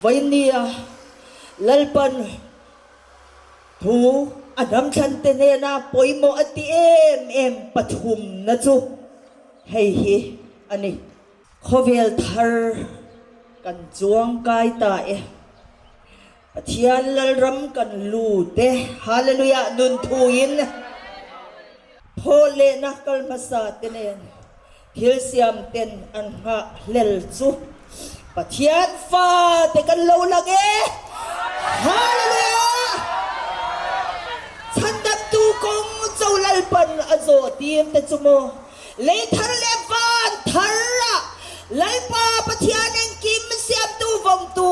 Vawinia Lalpan thu a hnamthlan te hnena pawimawh a ti em em pathumna chu hei hi a ni. Khawvel thar kan chuang kai ta e. Pathian Lalram kan lut e. Hallelujah nun thuin thaw lehna kal hmasa te nen Thil siam ten an nghah hlel chu Pathian fate kan lo lang e. Hallelujah! Chhandamtu kawng cho Lalpan a zawh tir te chu maw lei thar leh van thar ah Lalpa Pathian engkim siamtu vawngtu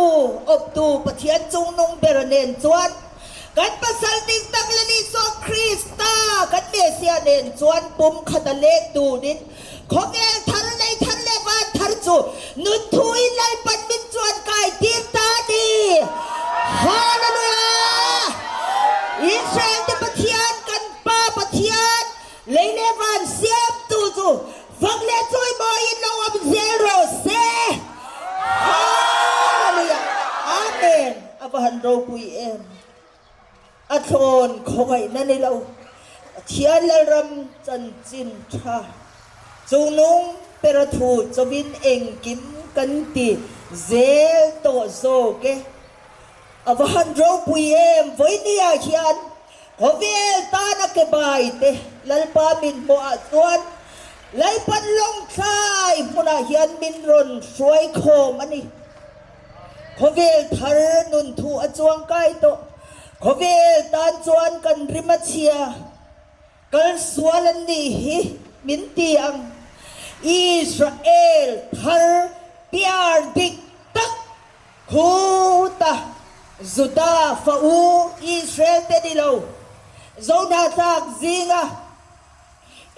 awptu Pathian chungnung ber nen chuan Kan pasal ding tak Lal Isua Krista kan Messiah nen chuan pum khat a leng tunin khawvel thar, lei thar leh van thar chu nun thuin Lalpan min chuan kai tir ta a ni. Hallelujah! Israel te Pathian kan Pa Pathian lei leh van siamtu chu fak leh chawimawiin lo awm zel rawh se. Hallelujah! Amen! A va han ropui em! A thlawn khawngaihna ni lo, Pathian Lalram chanchin tha chungnung pera thu chawin engkim kan ti zel tawh zawk e. A va han ropui em! Vawinia hian khawvel tana ke bai te Lalpa min hmuhah chuan Lalpan lawngthlai hmunah hian min rawn hruai khawm a ni. Khawvel thar nun thu a chuang kai tawh. Khawvel tan chuan kan rim a chhia. Kal sual an nih hi min ti ang. Israel thar piar dik tak khuta Juda fa u Israel te ni lo. Zohnahthlak zinga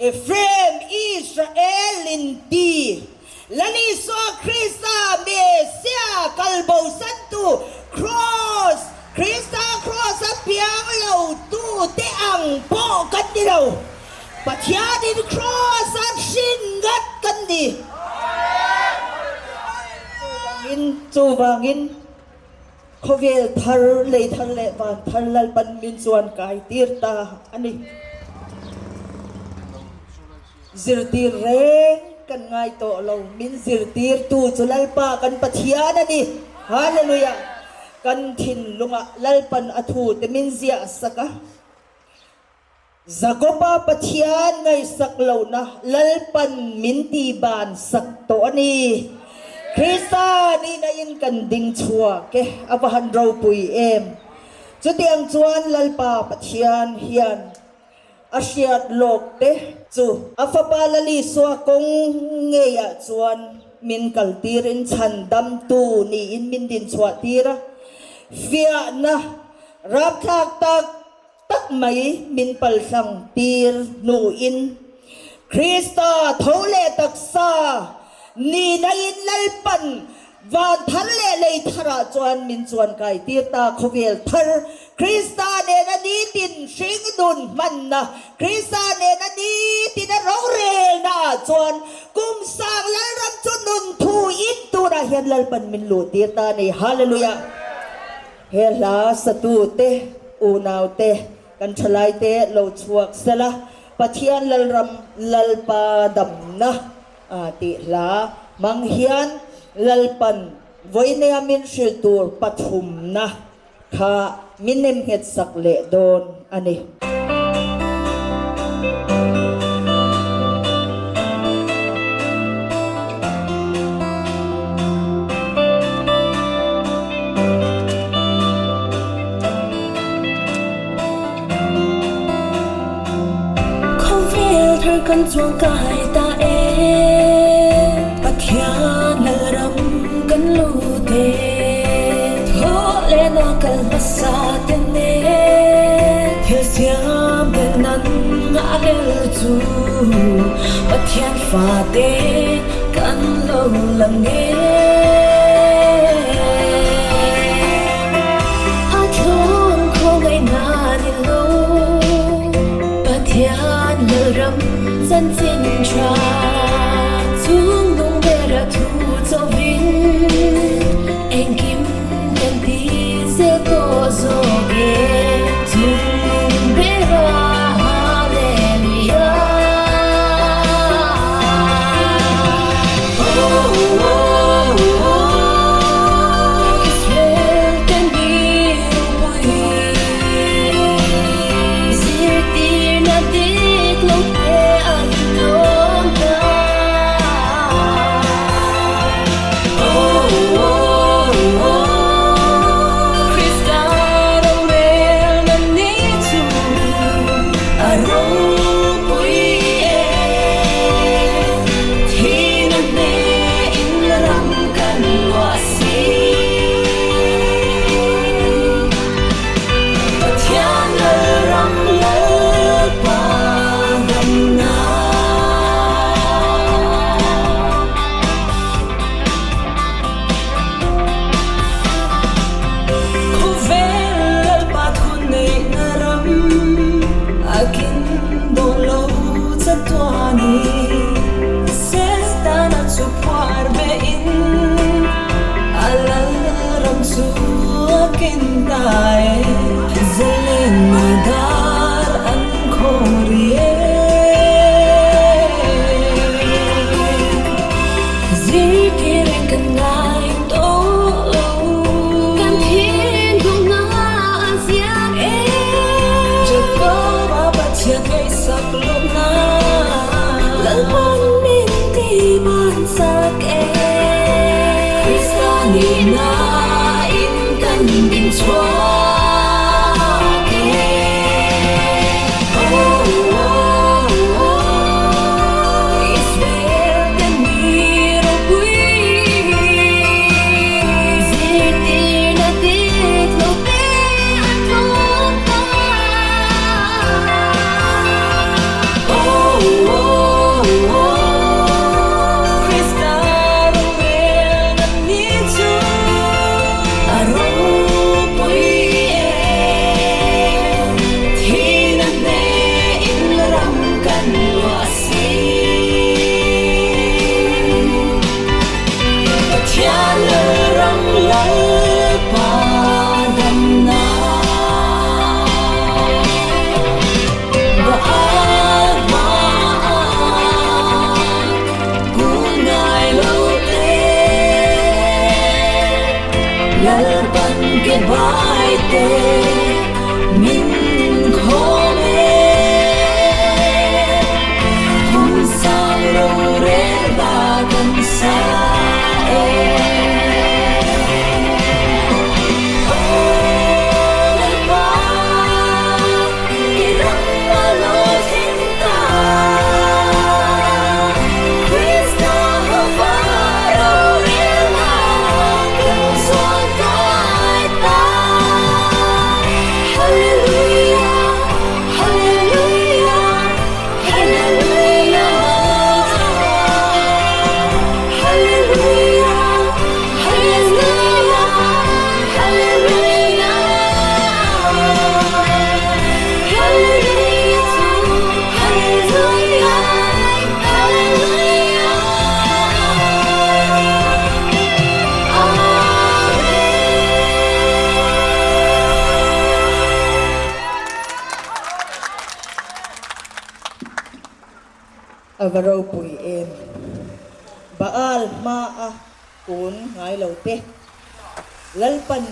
Ephraim, Israel in ti. Lal Isua Krista Messiah kal bosantu Kraws, Krista Kraws a piang lo tu te ang pawh kan ni lo. Pathianin Kraws a hrin ngat kan ni. Chuvangin, chuvangin. Khawvel thar, lei thar leh van thar Lalpan min chuan kai tir ta a ni. Zirtir reng kan ngai tawh lo, min zirtirtu chu Lalpa kan Pathian a ni. Hallelujah! Kan thinlungah Lalpan a thute min ziah sak a. Jakoba Pathian ngaihsak lohna Lalpan min ti ban sak tawh a ni. Krista nihna in kan ding chhuak e, a va han ropui em! Chutiang chuan Lalpa Pathian hian a hriat lawk te chu a Fapa Lal Isua kawng ngeiah chuan min kaltirin chhandamtu niin min dinchhuah tir a, fiahna rapthlak tak tak mai min palhlang tir hnuin Krista tho leh taksa nihna in Lalpan van thar leh lei tharah chuan min chuan kai tir ta. Khawvel thar Krista nena nitin hringnun hmanna, Krista nena nitina rorelna ah chuan kum sang Lalram chu nun thu in tunah hian Lalpan min luh tir ta a ni. Hallelujah! He hla satute, unaute, kan thalaite lo chhuak sela, Pathian Lalram Lalpa damna tih hla hmang hian Lalpan vawinia min hrilh tur pathumna kha min nemnghet sak leh dawn a ni. Khawvel thar kan chuang kai ta e, Pathian Lalram kan lut e, Thaw leh na kal hmasa te nen thil siam ten nan ngah rel chu Pathian fate kan lo lang e. A thlawn khawngaihna ni lo, Pathian Lalram chanchin tha chungnung bera thu chawin engkim. zawk e Chungnung bera Hallelujah Israel te ni ropui Zirtirna dik lo te an tlawm ta. Krista rorelna ni chu a ropui e. Thihna hnehin ram kan luah si. Pathian Lalram Lalpa damna. Khawvel Lalpa thuneihna ram a kin dawn lo chatuani Setana chu phuar behin a Lalram chu a kin ta e. Zalena dar an khawng ri e. Zirtir in kan ngai tawh lo. Kan thin duhna a ziak e. Jacob-a Pathian ngaihsak lohna. Lalpan min ti bansak e. Krista nihna in kan din chhuak e. Israel te ni ropui. Zirtirna dik lo te an tlawm ta. Krista rorelna ni chu a ropui e. Thihna hnehin ram kan luah si. Pathian Lalram Lalpa damna. Baal hmaah kun ngai lo te. Lalpan ke bai te min khawm e. Kum sang rorel la kan sa e. Aw Lalpa, i ram a lo thleng ta. Krista hova rorel la kan zual kai ta. Hallelujah, Hallelujah, Hallelujah. Hallelujah, Hallelujah, Hallelujah. Hallelujah, Hallelujah, Hallelujah. Amen. A va ropui em. Baal hmaa kun ngai lo te, Lalpan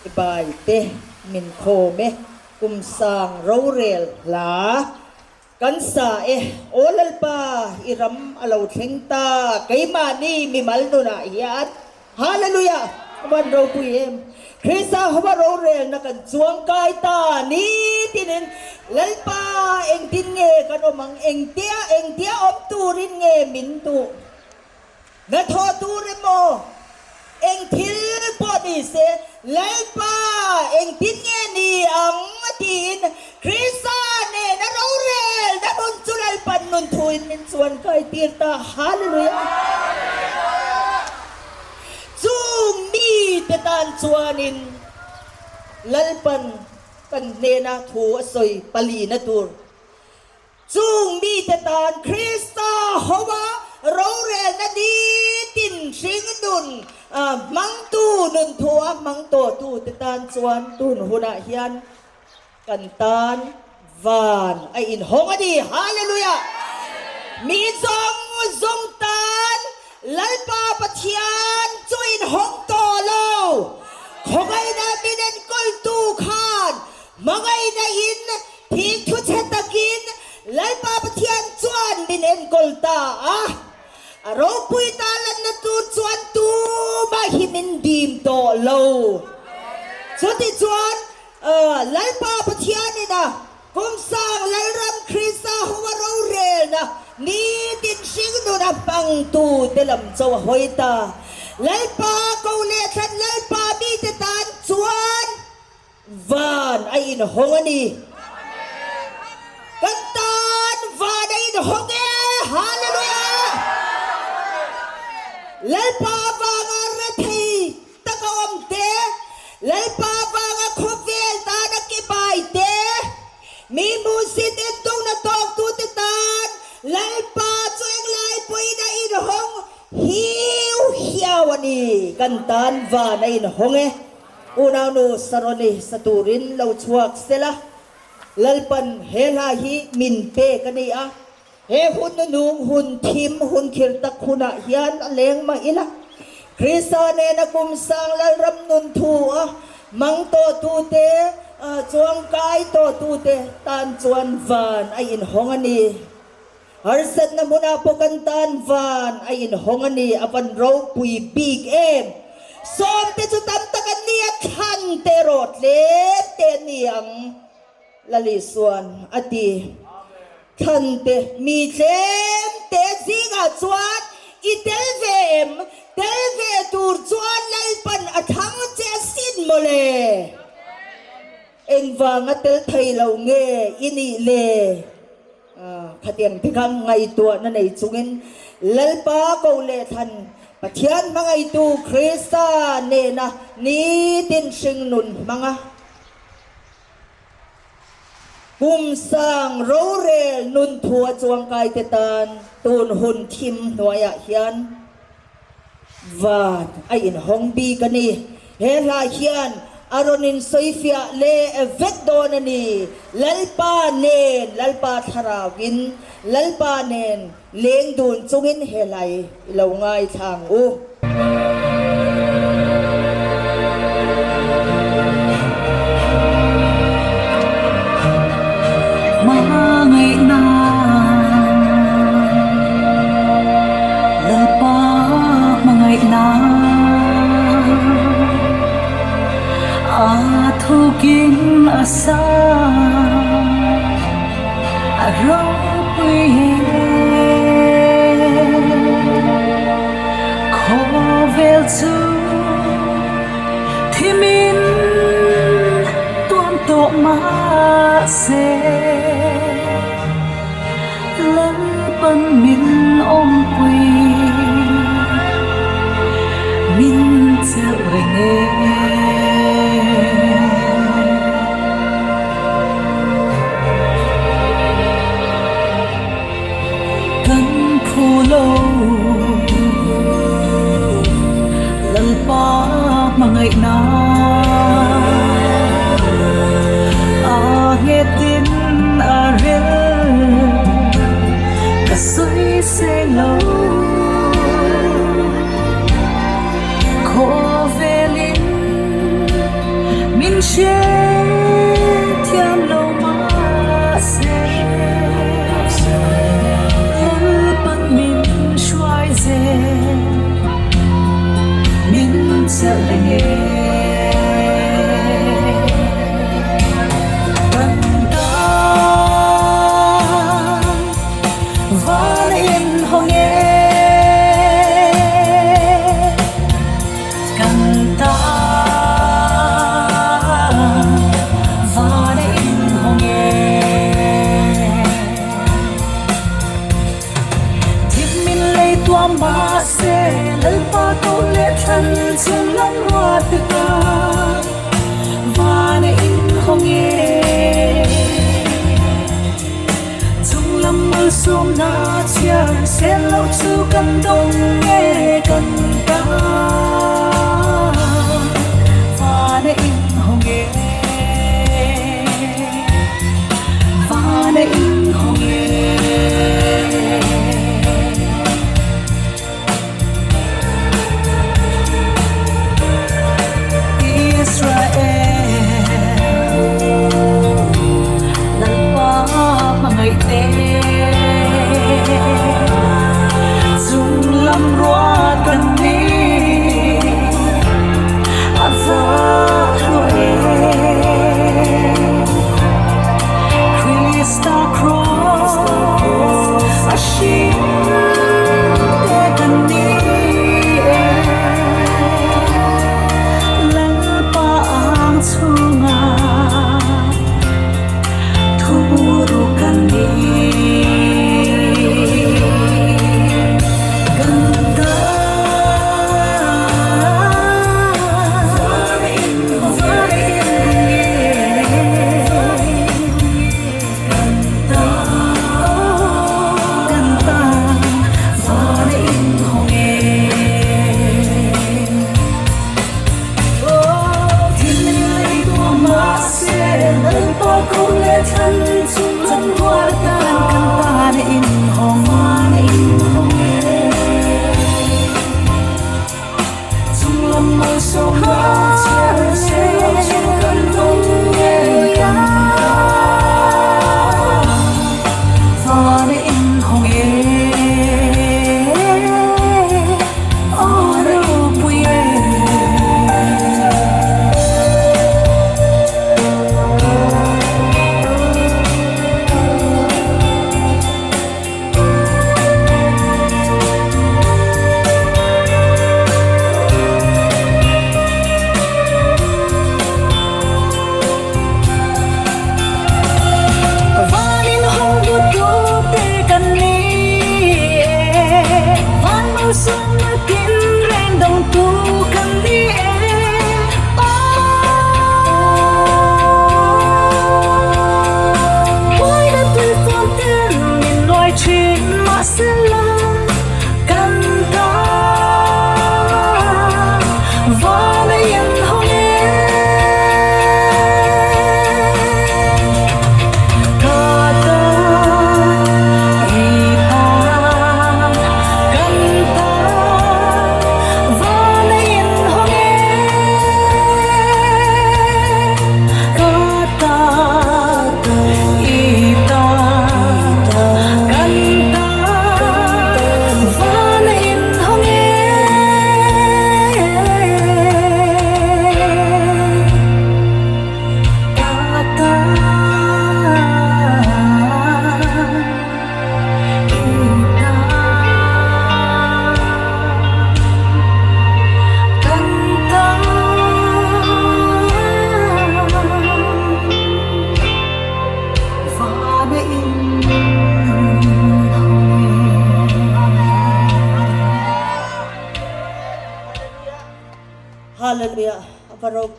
i bai te min khawm e, kum sang rorel hla kan sa e, Aw Lalpa i ram a lo thleng ta, keimahni mimal nunah hian Hallelujah! A van ropui em! Krista hova rorelna kan chuang kai ta nitinin Lalpa engtin nge kan awm ang? Engtia engtia awm turin nge min duh? Hnathawh tur emaw eng thil pawh ni se Lalpa engtin nge ni ang? tiin Krista nena rorelna nun chu Lalpan nun thuin min chuan kai tir ta. Hallelujah! Chung mite tan chuanin Lalpan kan hnena thu a sawi palina tur. Chung mite tan Krista hova rorelna nitin hring nun Hmangtu nun thu a hmang tawhtu te tan chuan tun hunah hian kan tan van a inhawng a ni. Hallelujah! Mi zawng zawng tan Lalpa Pathian chu inhawng tawh lo. Khawngaihna min enkawltu khan hmangaihna in thing thu chhe takin Lalpa Pathian chuan min enkawl ta a. A ropui ta lanna tur chuan tumah hi min dim tawh lo. Chutichuan, Lalpa Pathianin a Kumsang Lalram Krista ho a rorelna nitin hringnun a hmangtu te lam cho a hawi ta. Lalpa ko leh thlan Lalpa mite tan chuan van a inhawng a ni. Kan tan van a inhawng e! Hallelujah! Lalpa avanga rethei tak a awm te, Lalpa avanga khawvel tan a ke bai te, mi hmuhsit entawkna tawktute tan Lalpa chu englai pawhin a inhawng hiu hiau a ni. Kan tan van a inhawng e. Unaunu Saroni sa turin lo chhuak sela, Lalpan he hla hi min pek a ni a, he hun nunung hun thim hun khir tak hunah hian a leng mah ila, Krista nena kum sang Lalram nun thu a mang tawhtute, chuangkai tawhtute tan chuan van a inhawng a ni. Harsatna hmunah pawh kan tan van a inhawng a ni, a van ropui bik em! Sawmte chu tam tak an ni a, thlan te erawh tlem te an ni ang, Lalisuan a ti. Thlan te mi tlem te zingah chuan i tel ve em? Tel ve tur chuan Lalpan a thlang che asin mawle! Engvanga tel thei lo nge i nih le? Khatiang te kha ngaihtuahna nei chungin Lalpa ko leh thlan Pathian hmangaitu Krista nena nitin hringnun hmanga kum sang rorel nun thu a chuangkai te tan tun hun thim hnuaiah hian Van a inhawng bik a ni. He hla hian a rawn insawifiah leh vek dawn a ni. Lalpa nen, Lalpa thlarauin, Lalpa nen leng dun chungin he hla hi i lo ngaithla ang u. Hmangaihna Lalpa hmangaihna A thukin a sa a ropui e Khawvel chu Thimin tuam tawh mahse Lalpan min awmpui min chelh reng e. Kan phu lo Lalpa hmangaihna a nghetin a rel ka sawi seng lo Khawvelin min hrethiam lo mahse Lalpan min hruai zel min chelh reng e. Kan tan van a inhawng e. Kan tan van a inhawng e. Thim min lei tuam mahse Lalpa ko leh thlan chung lam ruat te tan van a inhawng e. Chunglam malsawmna chhiar sel loh chu kan dawng nge kan tan.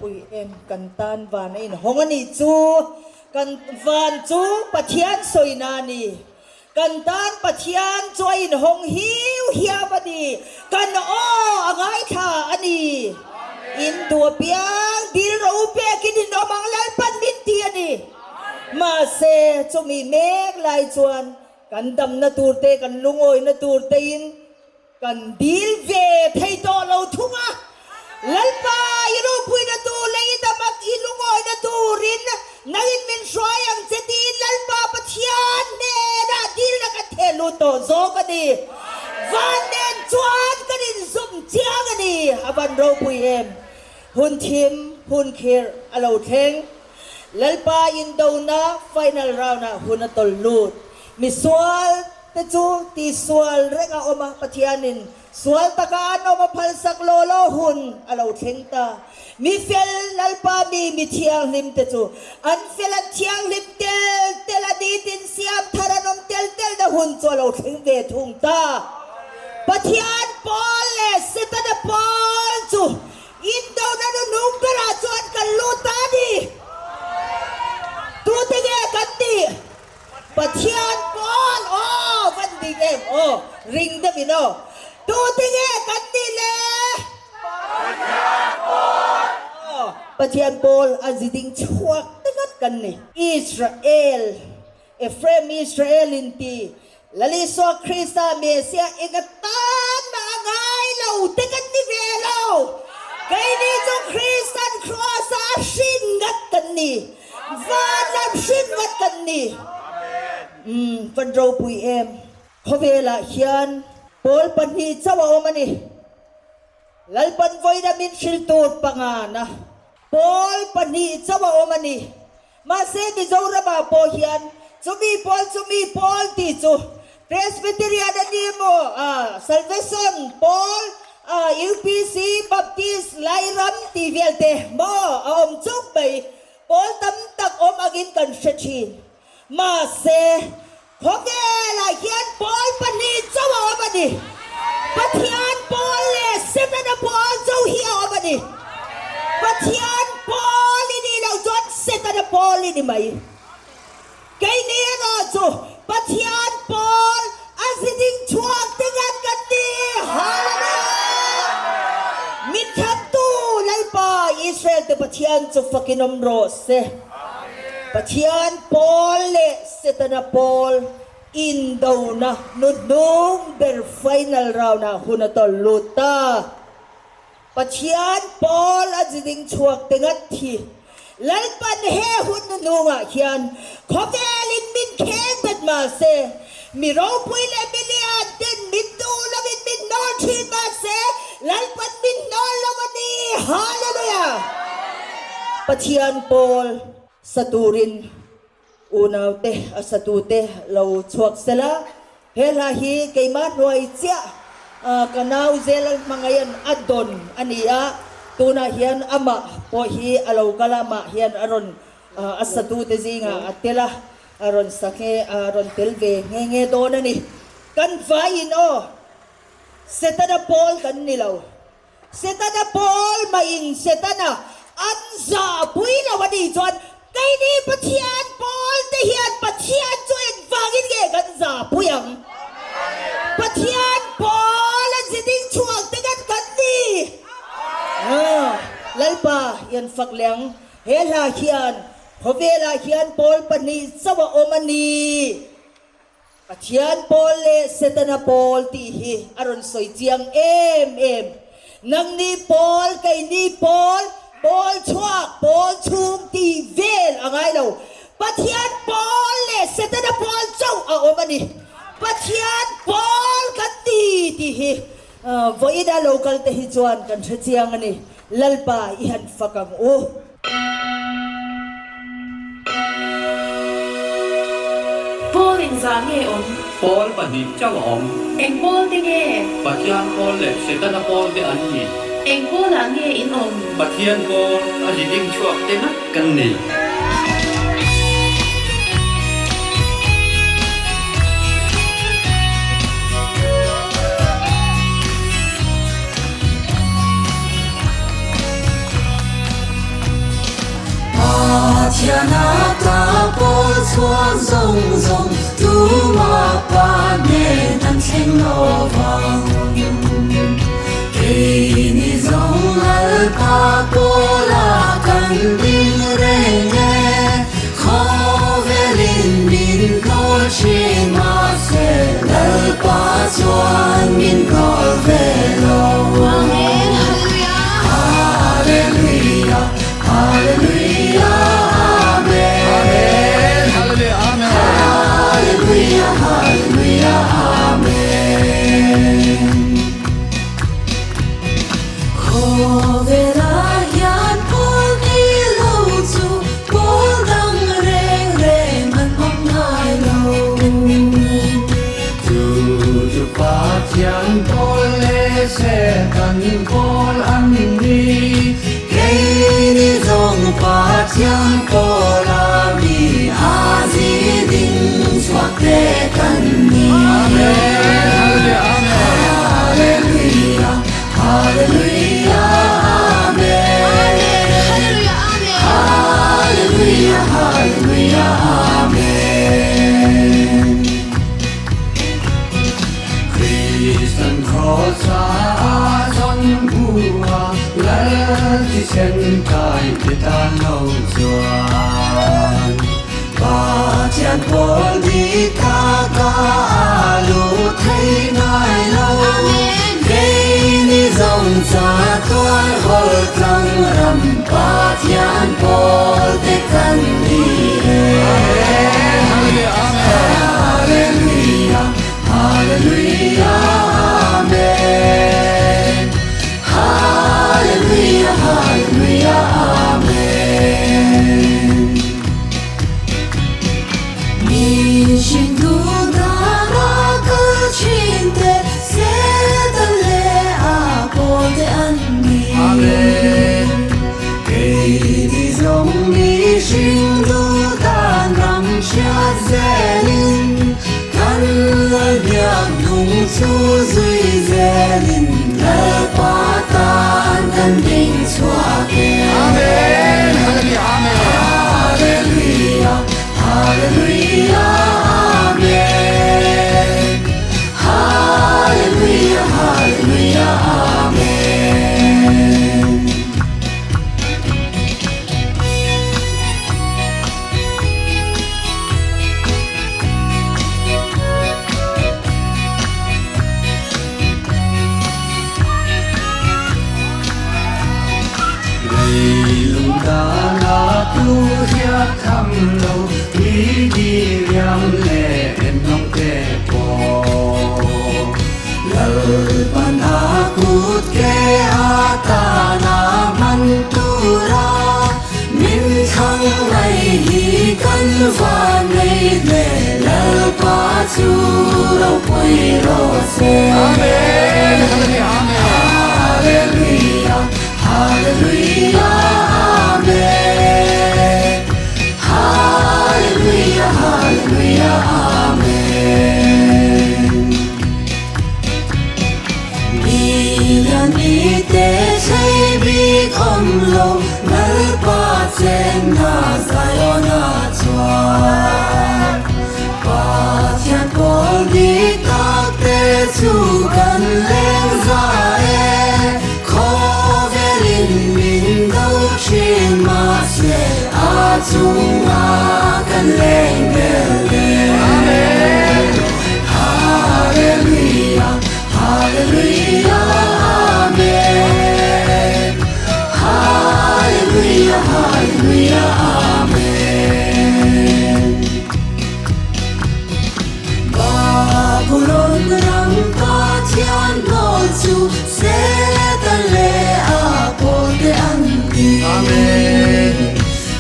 ropui em, kan tan van a inhawng a nih chu, kan van chu Pathian sawina a ni, kan tan Pathian chu a inhawng hiu hiau a ni, kan aw a ngaithla a ni. In duh apiang dil ro pekin in awm ang Lalpan min ti a ni. Mahse, chumi mek lai chuan kan damna tur te, kan lungawina tur tein, Kan dil ve thei tawh lo thung a, Lalpa i ropuina tur leh i damak i lungawina turin nangin min hruai ang che tiin Lalpa Pathian hnenah dilna kan theh lut tawh zawk a ni. Van nen chuan kan inzawm chiang a ni. A van ropui em! Hun thim, hun khirh a lo thleng. Lalpa indona final round ah hun a tawlh lut. Misual te chu tisual reng a awm a, Pathianin sual taka an awm a phalsak law law hun a lo thleng ta. Mi fel Lalpa mi mi thianghlim te chu an fel an thianghlim tel tel a ni tin siam thar an awm tel tel na hun chu a lo thleng ve thung ta. Pathian pawl leh Setana pawl chu Indona nu nung berah chuan kan lut ta a ni. Tute nge kan nih? Pathian pawl aw van dik em aw ring deuh in aw. Tute nge kan nih le? Pathian pawl aw. Pathian pawl a ziding chhuak takak kan ni. Israel Ephraim Israel in ti, Lal Isua Krista Messiah eng atan mah a ngai lo te kan ni ve lo. Keini chu Kristan Kross ah a hrin ngat kan ni. Van lam hrin ngat kan ni. Umm, van ropui em. Khawvelah hian pawl pahnih chauh a awm a ni. Lalpan vawiina min hrilh tur pangana pawl pahnih chauh a awm a ni. Mahse Mizoramah pawh hian chumi pawl chumi pawl tih chu Presbyterian a ni maw, Salvation pawl, UPC, Baptist, Lairam tih vel te maw a awm chuk mai. Pawl tam tak awm angin kan hre thin. Mahse khawvelah hian pawl pahnih chauh a awm a ni. Pathian pawl leh Setana pawl chauh hi a awm a ni. Pathian pawl i nih loh chuan Setana pawl i ni mai. Keini erawh chu Pathian pawl a ziding chhuak te ngat kan ni. Hallelujah! Min thlantu Lalpa Israel te Pathian chu fakin awm rawh se. Pathian pawl leh Setana pawl indona hnuhnung ber final round ah hun a tawlh lut ta. Pathian pawl a ziding chhuak te ngat hi Lalpan he hun hnuhnung ah hian khawvel in min kheng bet mah se, mi ropui leh mi lian ten min duh lo in min hnawl thin mah se, Lalpan min hnawl lo a ni. Hallelujah! Pathian pawl sa turin unaute a satute lo chhuak sela, he hla hi keimah hnuai chiah ka nau zel hmangaihan a dawn a ni a, tunah hian amah pawh hi a lo kal a, amah hian a rawn a satute zingah a tel a, a rawn sa nghe a rawn tel ve nghe nghe dawn a ni. Kan vaiin aw, Setana pawl kan ni lo. Setana pawl maiin Setana an zahpui lo a nih chuan keini Pathian pawl te hian Pathian chu engvangin nge kan zahpui ang? Pathian pawl a ziding chhuak te kan kan ni. Lalpa hian fak leh ang. He hla hian khawvelah hian pawl pahnih chauh a awm a ni. Pathian pawl leh Setana pawl tih hi a rawn sawi chiang em em. Nangni pawl, keini pawl, pawl chhuak, pawl chhung tih vel a ngai lo. Pathian pawl leh Setana pawl chauh a awm a ni. Pathian pawl kan ni tih hi vawiina lo kal te hi chuan kan hre chiang a ni. Lalpa i han fak ang u. Pawl engzah nge awm? Pawl pahnih chauh a awm. Eng pawl te nge? Pathian pawl leh Setana pawl te an ni. Eng pawlah nge in awm? Pathian pawl a zi ding chhuak te ngat kan ni. Pathian ata pawl chhuak zawng zawng tumah Pa hnen an thleng lo vang. Keini zawng Lalpa pawla kan ding reng e, khawvelin min kawl thin mahse Lalpa chuan min kawl ve lo. Amen. Hallelujah. Hallelujah, Hallelujah, Amen. Amen. Hallelujah. Amen. Hallelujah, Hallelujah, Amen. Khawvelah hian pawl ni lo chu pawl dang reng reng an awm ngai lo. Chu chu Pathian pawl leh Setan pawl an ni. Keini zawng Pathian pawla mi a zi ding chhuak te kan ni. Amen. Hallelujah. Amen. Hallelujah, Hallelujah, Amen. Hallelujah. Amen. Hallelujah, Hallelujah, Amen. Kristan cross a chon hua lal chi sen kai te tan lo chuan. Pathian pawl di ta ka lu thei ngai lo. Amen. Keini zawng chatuan hol tlang ram Pathian pawl te kan ni e. Amen. Hallelujah. Amen. Hallelujah, Hallelujah, Amen. Hallelujah, Hallelujah, Amen. Mi hring du dana kal thin te Setan leh a pawl te an ni. Amen. Keini zawng mi hring du dan ram hriat zelin kan lal biak nung chu zui zelin Lalpa tan kan ding chhuak e. Amen. Hallelujah. Amen. Hallelujah, Hallelujah, Amen. Hallelujah, Hallelujah, Amen. Leilung dana tu hiat tham lo mi di riam le en nong te po. Lalpan a kut ke atana man tura min thang mai hi kan van nei le Lalpa chu ro pui ro se. Amen. Hallelujah. Amen. Hallelujah, Hallelujah, Amen. Hallelujah, Hallelujah, Amen. Mi lian mi te thei bik awm lo Lalpa chen na Zion a chuan. Pathian pawl di tak te chu kan leng za e. Khawvelin min do thin mahse a chunga kan leng bel e. Amen. Hallelujah, Hallelujah, Amen. Hallelujah, Hallelujah, Amen. Babulon ram Pathian nawl chu Setan leh a pawl te an ni. Amen.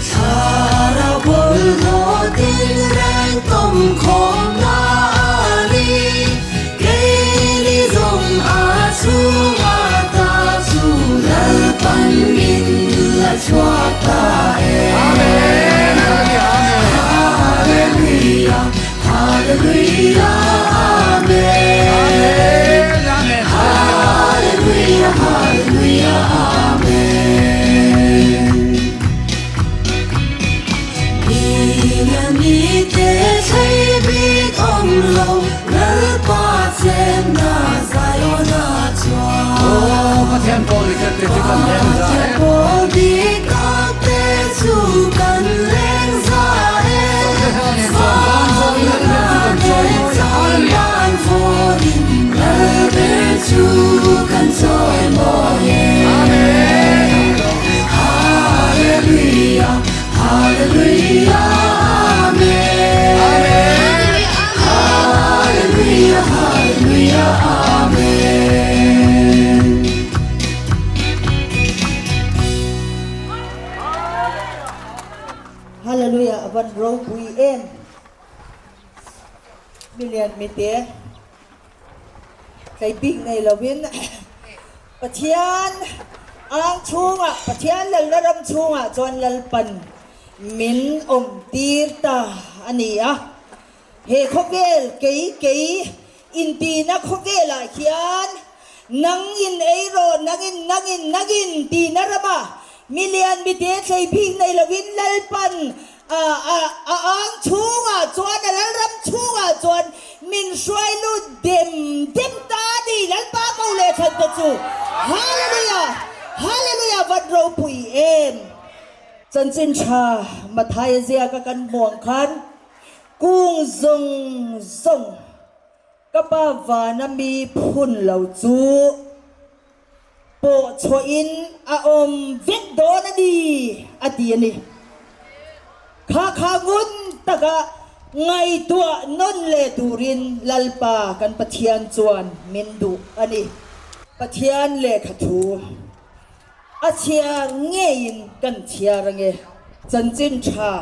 Thlarau bawlhhlawh tin reng tawm khawm na ani. Keini zawng a chhunga ta chu Lalpan min la chhuak ta e. Amen. Hallelujah. Amen. Hallelujah, Hallelujah, Amen. Amen. Amen. Hallelujah, Hallelujah, Amen. Hallelujah a van ropui em. Milian mite tlei bik nei lovin Pathian ang chhungah Pathian lalna ram chhungah chuan Lalpan min awm tir ta a ni a. He khawvel kei kei intina khawvelah hian nang in ei rawh, nang in, nang in, nang in tina rama milian mite thlei bik nei lovin Lalpan a a a ang chhungah chuan a Lalram chhungah chuan min hruai lut dem dem ta a ni Lalpa ko leh thlan te chu Hallelujah! Hallelujah! Van ropui em! Chanchin tha Mathaia ziaka kan hmuh ang khan Kung zawng zawng ka pa vana mi phun lo chu pawh chhuahin a awm vek dawn a ni, a ti a ni. Kha kha ngun taka ngaihtuah nawn leh turin Lalpa kan Pathian chuan min duh a ni. Pathian lehkha thu A chhiar ngeiin kan chhiar ange. Chanchin tha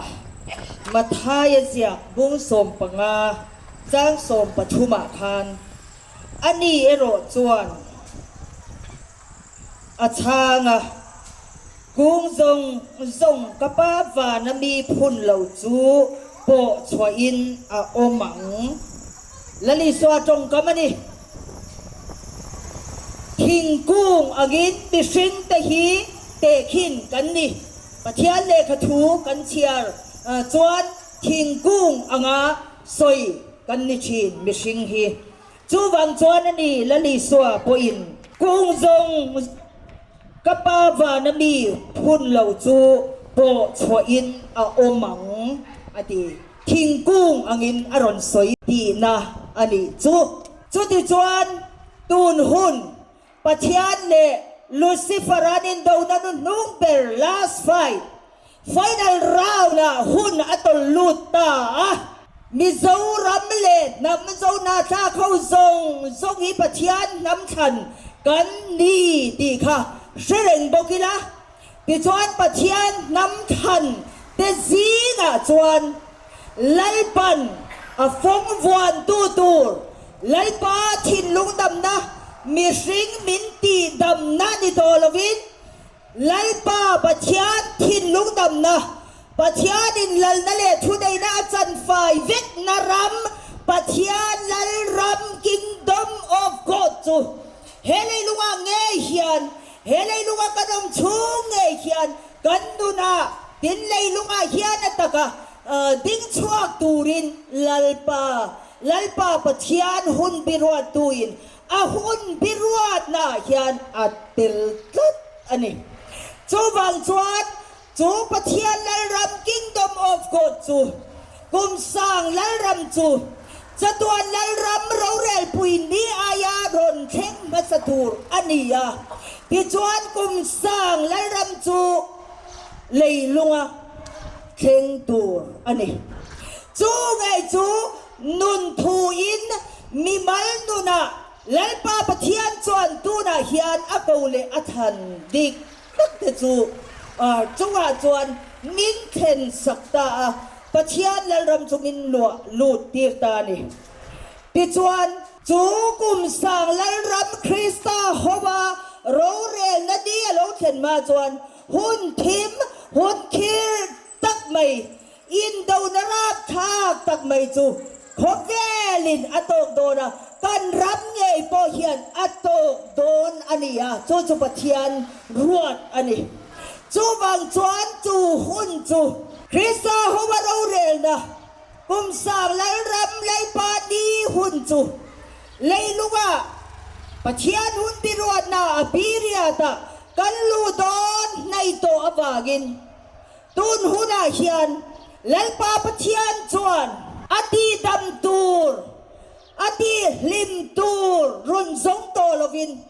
Mathaia ziak bung 15 chang 13 ah khan a ni erawh chuan a chhang a, Kung zawng zawng ka pa vana mi phun lo chu pawh chhuahin a awm ang. Lalisua tawngkam a ni. Thingkung angin mihringte hi tehkhin kan ni. Pathian lehkha thu kan chhiar chuan thingkung anga sawi kan ni thin mihring hi. Chuvang chuan a ni Lalisua pawhin kung zawng ka pa vana mi phun lo chu pawh chhuahin a awm ang a ti. Thingkung angin a rawn sawi tihna a nih chu. Chutichuan tun hun Pathian leh Lucifer an indona nu hnung ber last fight, final round ah hun a tawlh lut ta a. Mizoram leh hnam Zohnahthlak ho zawng zawng hi Pathian hnam thlan kan ni tih kha hre reng bawk ila. Tichuan Pathian hnam thlan te zingah chuan Lalpan a fawng vuantu tur Lalpa thinlung damna mihring min tih damna ni tawh lovin Lalpa Pathian thinlung damna Pathianin lalna leh thuneihna a chanfai vekna ram Pathian Lalram Kingdom of God chu he leilungah ngei hian He leilunga kan awm chhung ngei hian kan nunah tin leilungah hian a taka ding chhuak turin Lalpa, Lalpa Pathian hun biruattuin a hun biruatnaah hian a tel tlat a ni. Chuvang chuan chu Pathian Lalram, Kingdom of God, chu kum sang Lalram chu chatuan Lalram rorelpui ni aia rawn thleng hmasa tur a ni a. Tichuan kum sang Lalram chu leilunga thleng tur a ni. Chu ngei chu nun thuin mimal nunah Lalpa Pathian chuan tunah hian a ko leh a thlan dik tak te chu chungah chuan min thlen sak ta a, Pathian Lalram chu min luah lut tir ta a ni. Tichuan, chu kum sang Lalram Krista hova rorelna ni a lo thlen hma chuan hun thim, hun khir tak mai, Indona rapthlak tak mai chu khawvelin a tawk dawn a, kan ram ngei pawh hian a tawk dawn a ni a, chu chu Pathian ruat a ni. Chuvang chuan chu hun chu Krista hova rorelna kum sang Lalram Lalpa ni hun chu leilungah Pathian hun biruatna a biriatah kan luh dawn hnaih tawh avangin Tun hunah hian Lalpa Pathian chuan a tihdam tur, a tihhlim tur rawn zawng tawh lovin,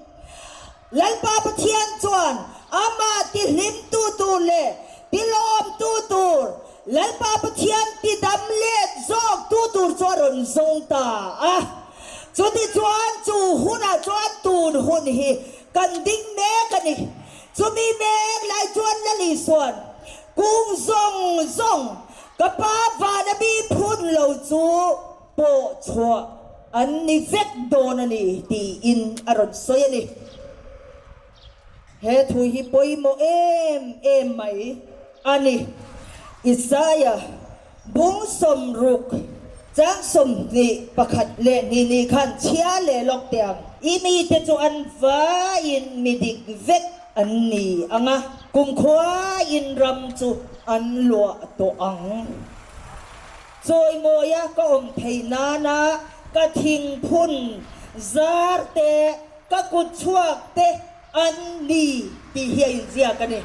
Lalpa Pathian chuan amah tihhlimtu tur leh tilawmtu tur, Lalpa Pathian tidam let zawktu tur chu a rawn zawng ta a. Chutichuan chu hunah chuan tun hun hi kan ding mek a ni. Chumi mek lai chuan Lali chuan kung zawng zawng Ka Pa vana mi phun lo chu pawh chhuah an ni vek dawn a ni, tiin a rawn sawi a ni. He thu hi pawimawh em em mai a ni. Isaiah bung 60 chang 21 leh hnih ni khan chhia leh lawk teh ang. I mite chu an vaiin mi dik vek an ni ang a, kumkhuain ram chu an luah tawh ang. Chawimawia ka awm theih nana ka thingphun zar te, Ka kut chhuak te an ni tih hi a inziak a ni.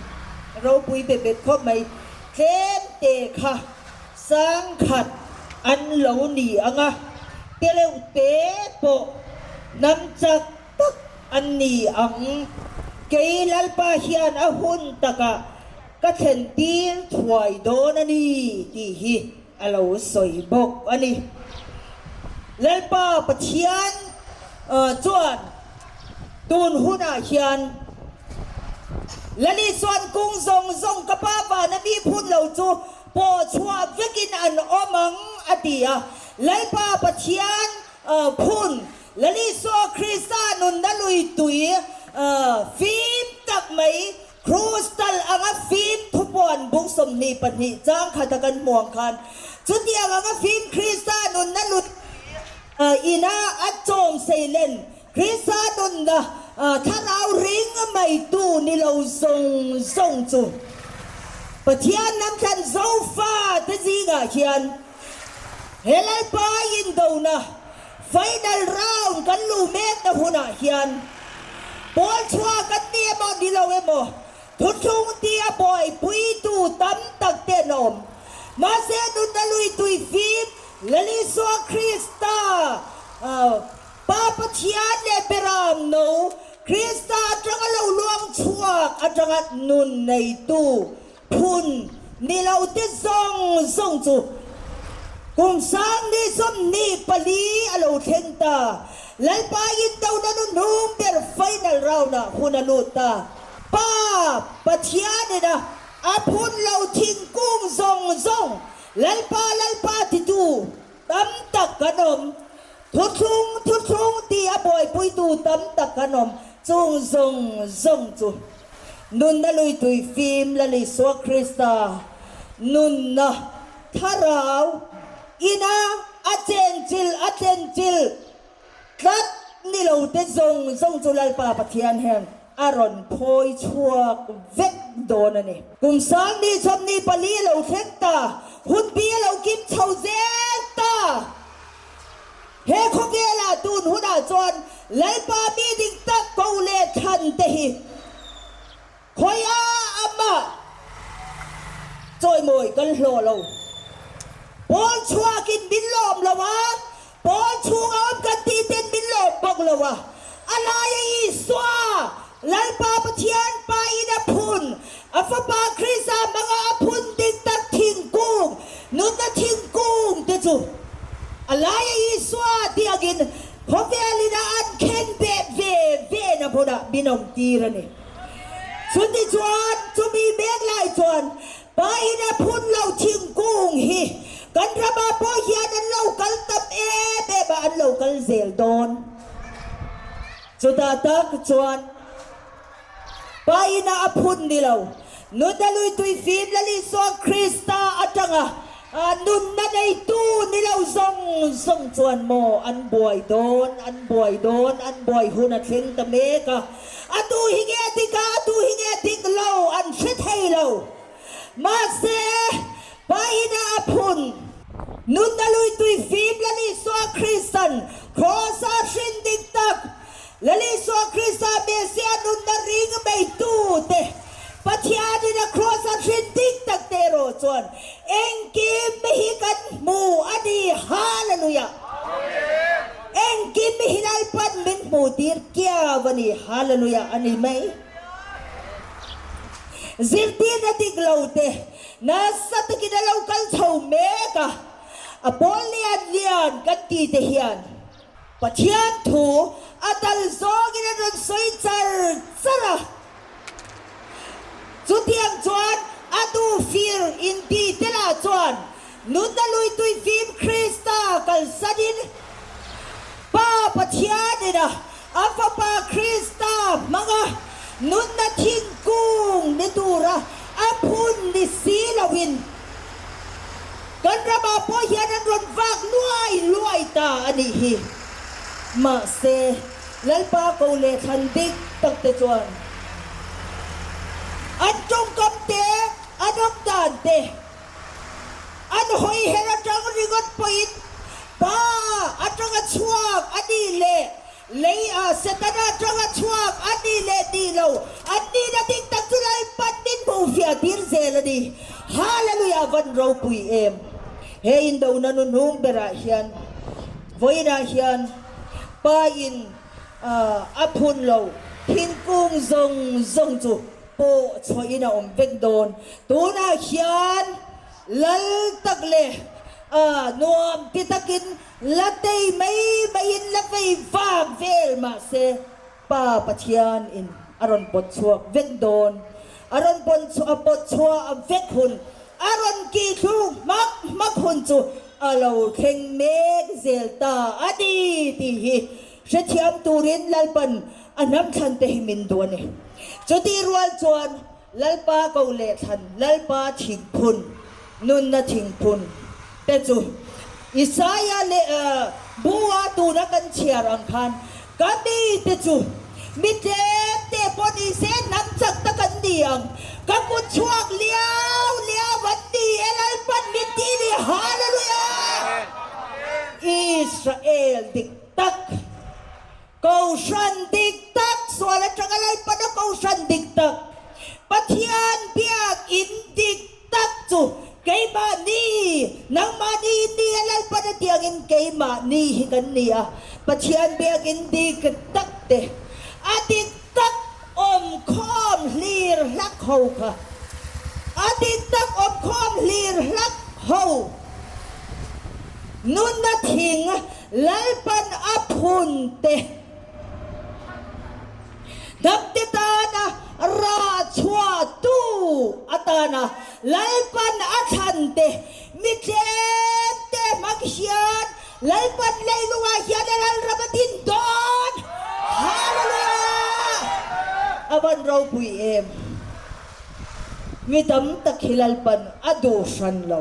Ropui be bet khawp mai. Tlem te kha sangkhat an lo ni ang a, tereuh te pawh hnam chak tak an ni ang. Kei Lalpa hian a hun takah ka thlen tir thuai dawn a ni tih hi a lo sawi bawk a ni. Lalpa Pathian chuan tun hunah hian Lali chuan kung zawng zawng ka pa vana mi phun lo chu pawh chhuah vekin an awm ang a ti a. Lalpa Pathian phun Lali Isua Krista nunna lui tui fim tak mai Crystal anga fim thupuan bung 22 chang khata kan hmu ang khan chutiang anga fim Krista nunna lut ina a chawm seilen Krista nunna thlarau ring maitu ni lo zawng zawng chu Pathian lam thlan Zofa te zingah hian he Lalpa indona Final round kan luh mekna hunah hian pawl chhuah kan ni emaw ni lo emaw thuthlung tia buaipuitu tam tak te an awm. Mahse nunna lui tui fim Lal Isua Krista, Pa Pathian leh Beram No Krista atanga lo luang chhuak atanga nun neitu Phun ni lo te zawng zawng chu kum 24 a lo thleng ta. Lalpa indona nu hnung ber final round ah hun a lut ta. Pa Pathian ina a phun lo thingkung zawng zawng Lalpa Lalpa titu tam tak kan awm. Thuthlung thuthlung ti a buaipuitu tam tak kan awm. Chung zawng zawng chu Nunna lui tui fim Lal Isua Krista nunna thlarau ina a chenchil a tlenchil tlat ni lo te zawng zawng chu Lalpa Pathian hian a rawn phawi chhuak vek dawn a ni. Kum 24 a lo thleng ta, hunbi a lo kim chho zel ta. He khawvelah tun hunah chuan Lalpa mi ding tak ko leh thlan te hi khawiah amah chawimawi kan hlawh lo. Pawl chhuakin min lawm lo a, pawl chhunga awm kan tih ten min lawm bawk lo a. A laia Isua, Lalpa Pathian Pa in a phun, a Fapa Krista hmanga a phun ding tak thingkung, nunna thingkung te chu a laia Isua tiangin khawvel ina an khen beh ve ve na hmunah min awm tir a ni. Chutichuan, chumi mek lai chuan Pa in a phun lo thingkung hi kan ramah pawh hian an lo kal tam em em a, an lo kal zel dawn. Chutah tak chuan Pa ina a phun ni lo, nunna lui tui fim Lal Isua Krista atanga nunna neitu ni lo zawng zawng chuan maw an buai dawn, an buai dawn, an buai hun a thleng ta mek a. A tu hi nge dik a, a tu hi nge dik lo an hre thei lo. Mahse, Pa ina a phun. Nunna lui tui fim Lal Isua Kristan Kraws-a hrin dik tak, Lal Isua Krista Messiah nunna ring meitu te Pathianin a Kraws-a hrin dik tak te erawh chuan engkim hi kan hmu a ni. Hallelujah! Engkim hi Lalpan min hmuh tir kiau a ni. Hallelujah a ni mai. Zirtirna dik lo te nasa takin a lo kal chho mek a, a pawl lian lian kan ti te hian Pathian thu a dal zawngin an rawn sawi char char a. Chutiang chuan a duh fir inti te lah chuan. Nunna lui tui fim Krista kalsanin Pa Pathianin a a Fapa Krista hmanga nunna thingkung ni tura a phun ni si loin kan ramah pawh hian an rawn vak luai luai ta a nih hi. Mahse, Lalpa ko leh thlan dik tak te chuan an tawngkam te, an awm dan te, An hawi her atang ringawt pawhin Pa atanga chhuak a nih leh lei ah Setana atanga chhuak a nih leh nih lo an nihna dik tak chu Lalpan min hmuh fiah tir zel a ni. Hallelujah van ropui em! He indona nu hnung berah hian vawiinah hian Pa in a phun lo thingkung zawng zawng chu pawh chhuahin a awm vek dawn. Tunah hian lal tak leh nuam ti takin la tei mai maiin la vei vak vel mahse Pa Pathian in a rawn pawt chhuak vek dawn. A rawn pawt chhuah vek hun, a rawn kih thluk hmak hmak hun chu a lo thleng mek zel ta a ni tih hi Hrethiam turin Lalpan a hnam thlan te hi min duh a ni. Chutih rual chuan Lalpa ko leh thlan, Lalpa thingphun, nunna thingphun te chu Isaia leh Bua tuna kan chhiar ang khan ka mi te chu mi tlem te pawh ni se hnam chak tak an ni ang, ka kut chhuak liau liau an ni e Lalpan min ti ni. Hallelujah! Israel dik. tak, Kohhran dik tak, sual atanga Lalpana Kohhran dik tak, Pathian biak in dik tak chu keimahni, nangmahni in ni a Lalpana tiangin keimahni hi kan ni a, Pathian biak in dik tak te, a dik tak awmkhawm hlir hlak ho kha, a dik tak awmkhawm hlir hlak ho nunna thing Lalpan a phun te hnamte tana rah chhuahtu atana Lalpan a thlan te mi tlem te hmang hian Lalpan leilungah hian a lalram a din dawn. Hallelujah! A van ropui em! Mi tam tak hi Lalpan a duh hran lo.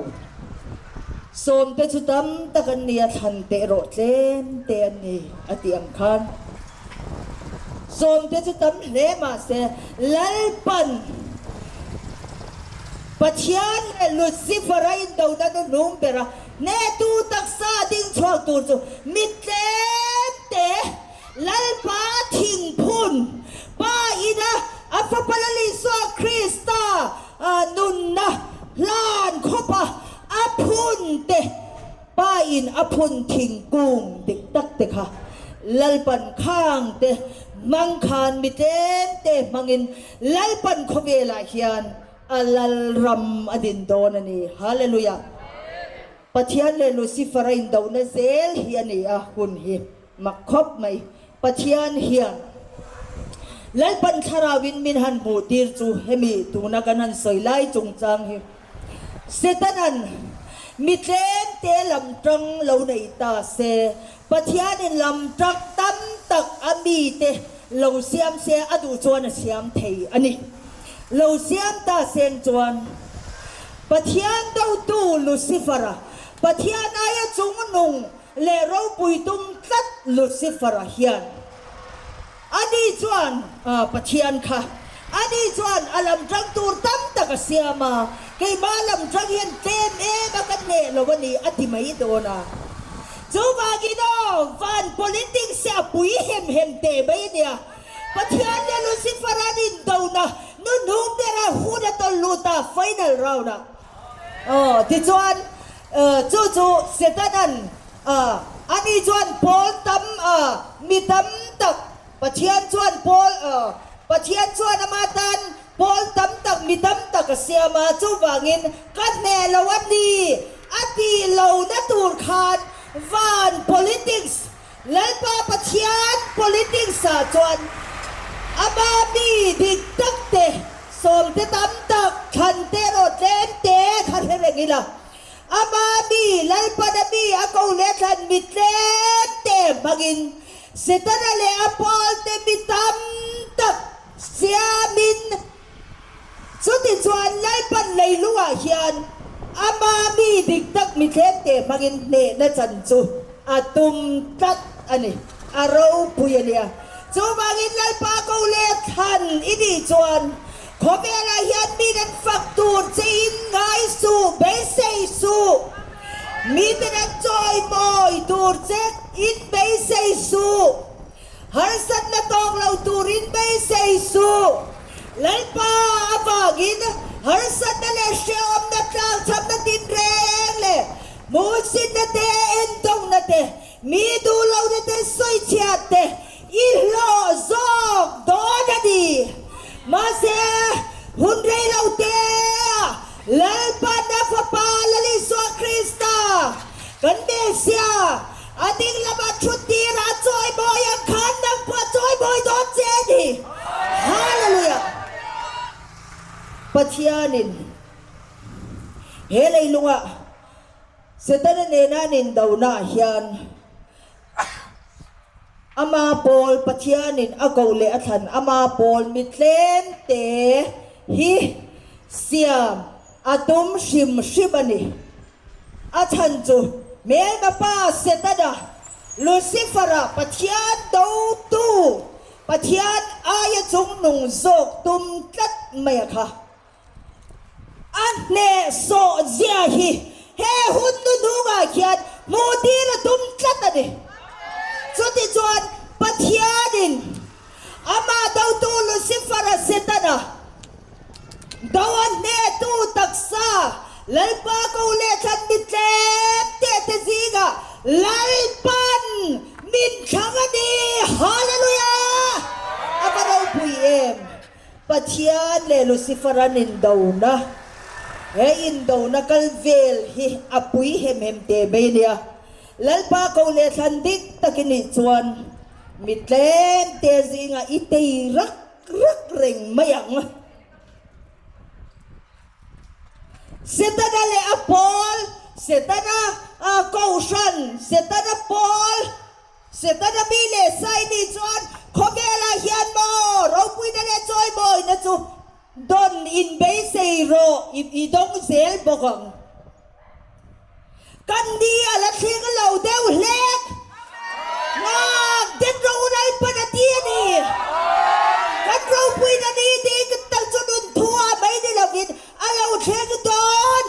Sawmte chu tam tak an ni a, thlan te erawh tlem te an ni a tih ang khan. Sawmte chu tam hle mahse Lalpan Pathian leh Lucifer a indona nu hnung ber a, hnehtu taksa ding chhuak tur chu mi tlem te Lalpa thingphun Pa ina a Fapa Lal Isua Krista nunna hlan khawpa a phun te, Pa in a phun thingkung dik tak te kha Lalpan khang te hmang khan mi tlem te hmangin Lalpan khawvelah hian a Lalram a din dawn a ni. Hallelujah! Pathian leh Lucifer a indohna zel hi a ni a hun hi. Mak khawp mai. Pathian hian Lalpan thlarauin min han hmuh tir chu hemi tuna kan han sawi lai chungchang hi Setanan mi tlem te lam tang lo nei ta se, Pathianin lam tang tam tak a mite lo siam se a duh chuan a siam thei a ni. Lo siam ta seng chuan Pathian dotu Lucifer-a Pathian aia chungnung leh ropui tum tlat Lucifer-a hian ani chuan Pathian kha ani chuan a lam tang tur tam tak a siam a, keimah lam tang hian tlem em a ka hneh lo a ni a ti mai dawn a. Chuvangin aw, van politics hi a pui hem hem teh mai a nia. Pathian leh Lucifer-a an indona nuhnung bera hun a tawlh lut a, final round-ah. Aw, tichuan chu chu Setanan ani chuan pawl tam mi tam tak, Pathian chuan pawl Pathian chuan ama tan pawl tam tak mi tam tak a siam a, chuvangin ka hneh lo a ni a tih lohna tur khan van politics Lalpa Pathian politics ah chuan ama mi dik tak te, sawm te tam tak, thlan te erawh tlem te kha hre reng ila. Ama mi, Lalpana mi a ko leh thlan mi tlem te hmangin Setana leh a pawlte mi tam tak siamin Chutichuan Lalpan leilungah hian ama mi dik tak mi tlem te hmangin hnehna chan chu a tum tlat a ni, a ropui a nia. Chuvangin Lalpa ko leh thlan i nih chuan khawvelah hian mi nan fak tur che in ngai suh, beisei suh. Mite nan chawimawi tur che in beisei suh. Harsatna tawk lo turin beisei suh. Lalpa avangin harsatna leh hrehawmna tlangchhamna tinreng leh hmuhsitna te, endawngna te, mi duhlohna te sawichhiat te i hlawh zawk dawn a ni. Mahse, hun rei lo te ah Lalpa na Fapa Lal Isua Krista kan Messiah A ding lamah thut tir a chawimawi ang khan nang pawh a chawimawi dawn che a ni. Hallelujah! Pathianin he leilungah Setana nena an indonaah hian ama pawl Pathianin a ko leh a thlan ama pawl mi tlemte hi siam a tum hrim hrim a ni. A chhan chu hmelma pa Setana, Lucifer-a Pathian dotu, Pathian aia chungnung zawk tum tlat mai a kha. A hnehsawh zia hi he hun hnuhnungah hian hmuh tir a tum tlat a ni. Chutichuan Pathianin amah dotu Lucifer-a Setana, Do a hnehtu taksa Lalpa ko leh thlan mi tlem teh te zingah Lalpan min thlang a ni. Hallelujah! A va ropui em! Pathian leh Lucifer an indona, he indona kal vel hi a pui hem hem teh mai a nia. Lalpa ko leh thlan dik tak i nih chuan mi tlem te zingah i tei rak Rak reng mai ang. Setana leh a pawl, Setana kohhran, Setana pawl, Setana mi leh sai nih chuan khawvelah hian maw ropuina leh chawimawina chu dawn inbeisei rawh i dawng zel bawk ang. Kan ni a la thleng lo deuh hlek. Ngak den ro Lalpan a ti a ni. Kan ropuina ni ding tak chu nun thu ah mai ni lovin a lo thleng dawn.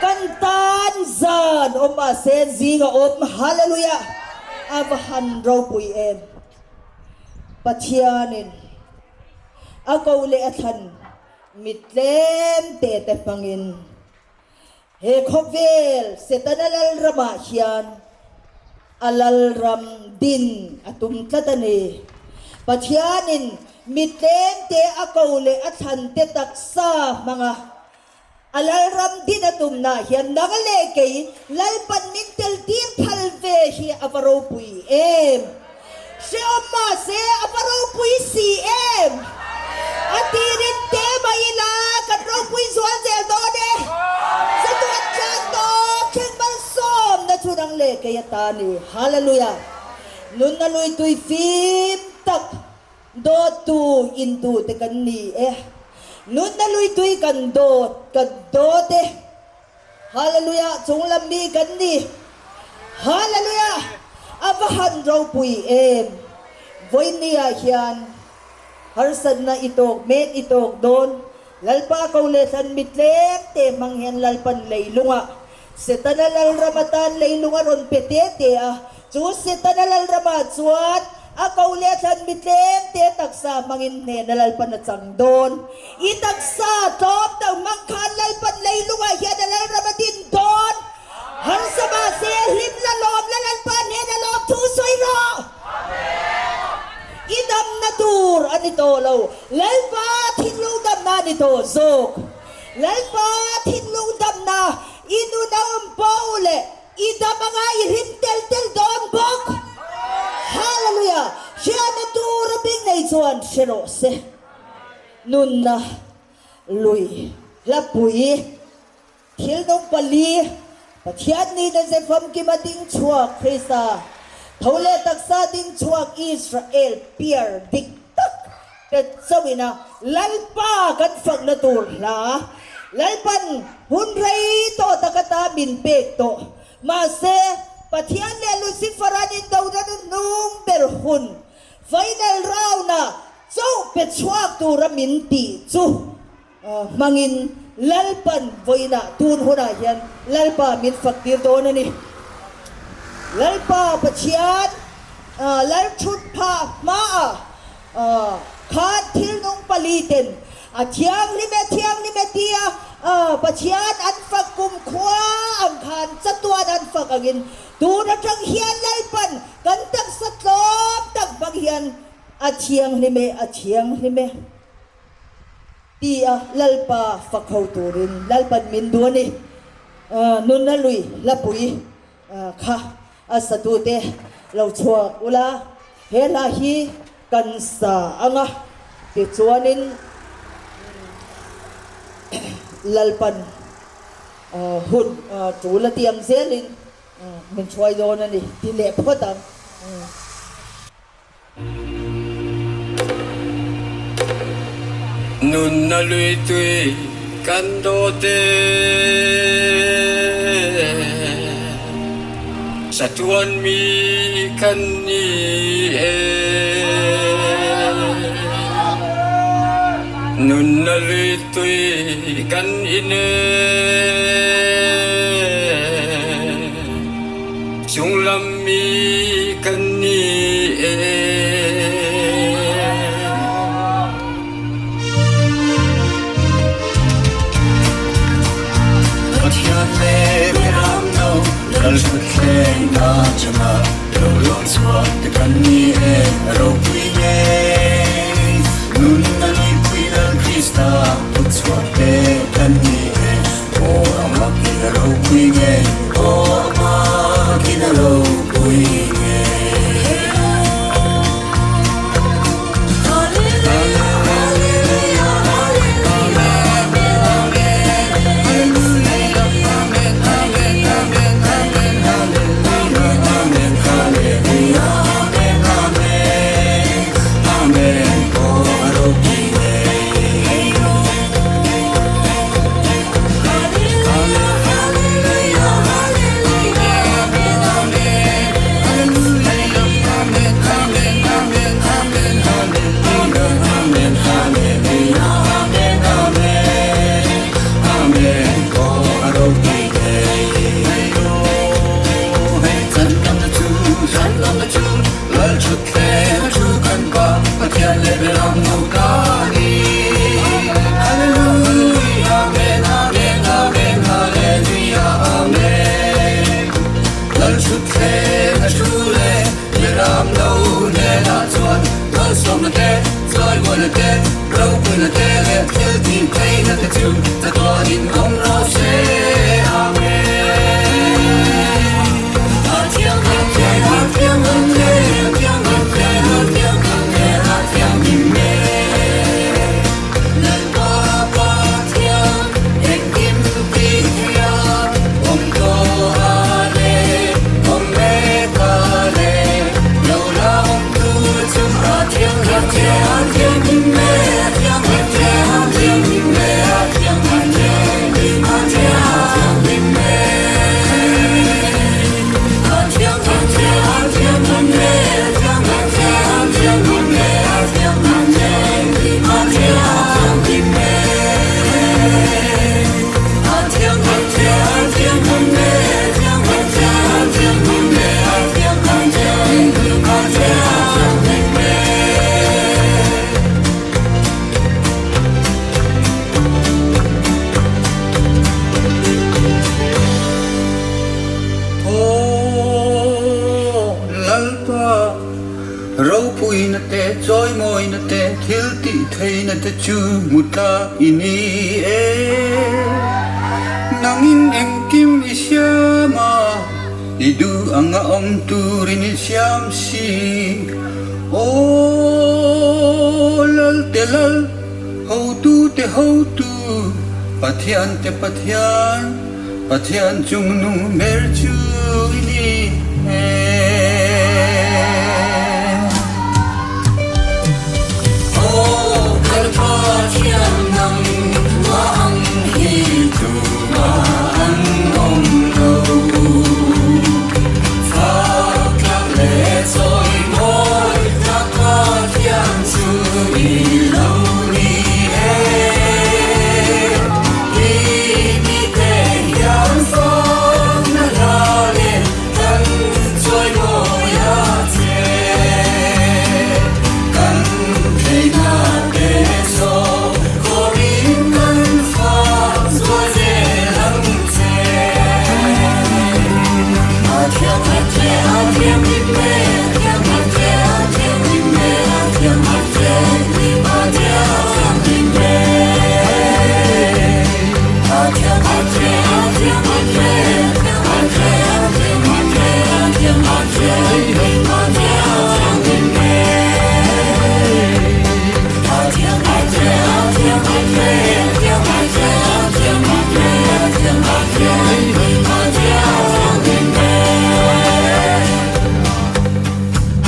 Kan tan zan awm mahse zing a awm. Hallelujah! A va han ropui em! Pathianin a ko leh a thlan mi tlem te te hmangin He khawvel Setana lalramah hian a lalram din a tum tlat a ni. Pathianin mi tlemte a ko leh a thlante taksa hmanga a lalram din a tumnaah hian nang leh kei Lalpan min tel tir phal ve hi a va ropui em! Hrehawm mahse a va ropui si em! A tirin te mai ila kan ropui zual zel dawn e. Chatuan tlan tawp thleng malsawmna chu nang leh kei ata ni. Hallelujah! Nunna lui tui fim tak dawttu intu te kan ni e. Nunna lui tui kan dawt kan dawt e. Hallelujah chunglam mi kan ni. Hallelujah a va han ropui em. Vawiinni ah hian harsatna i tawk mek i tawk dawn. Lalpa ko leh thlan mi tlem te hmang hian Lalpan leilungah Setana lalram atan leilung a rawn pe te te a. Chu Setana lalramah chuan a ko leh thlan mi tlem te taksa hmangin hnehna Lalpan a chang dawn. I taksa tlawm tak hmang khan Lalpan leilungah hian a lalram a din dawn. Harsa mahse hlim la lawm la Lalpa hnena lawm thu sawi rawh. I damna tur a ni tawh lo, Lalpa thinlung damna a ni tawh zawk. Lalpa thinlung damna i nun a awm pawh leh i dam anga i hlim tel tel dawn bawk. Hallelujah! Hriatna tur a bing nei chuan hre rawh se. Nunna lui hlapui. Thil nung pali, Pathian nihna ze famkima ding chhuak Krista, tho leh taksa ding chhuak Israel piar dik tak te chauhin a Lalpa kan fakna tur hla Lalpan hun rei tawh tak ata min pek tawh. Mahse, Pathian leh Lucifer an indona nuhnung ber hun final round-a chauh pe chhuak tura min tih chu hmangin Lalpan vawiinah tun hunah hian Lalpa min fak tir dawn a ni. Lalpa Pathian Lalthut phah hmaah khan thil nung pali ten a thianghlim e thianghlim e tia Pathian an fak kumkhua ang khan chatuan an fak angin tun atang hian Lalpan kan taksa tlawm tak hmang hian a thianghlim e a thianghlim e. Ti a Lalpa fak ho turin Lalpan min duh a ni. Nunna lui hlapui kha a satute lo chhuak ula, he hla hi kan sa ang a, tichuanin Lalpan hun tul a tiang zelin min hruai dawn a ni ti leh phawt ang. Nunna lui tui kan dawt e. Chatuan mi kan ni e. Nunna lui tui kan in e. Chunglam mi kan ni e. Pathian le Miram no lal ṭhutthleng hna cungah lo lawm chuak te kan ni e ropui ngei. Nun na nuipui Lal Krista kutchuak te kan ni e. Aw amak in a ropui ngei, aw amak in a ropui ngei. Aw Lalpa, ropuina te, chawimawina te, thil tih theihna te chu hmu tlak i ni e. Nangin engkim i siam a, i duh anga awm turin i siam si. Aw Lalte Lal, hotute Hotu, Pathiante Pathian. Pathian chungnung ber chu i ni e. Aw kan Pathian nang mah ang hi tumah an awm lo. Fak tlak leh chawi mawi tlak Pathian chu i lo ni e. I mite hian fakna hla nen kan chawi mawi a che. Kan theihna te chaw khawrin kan fak zual zel ang che.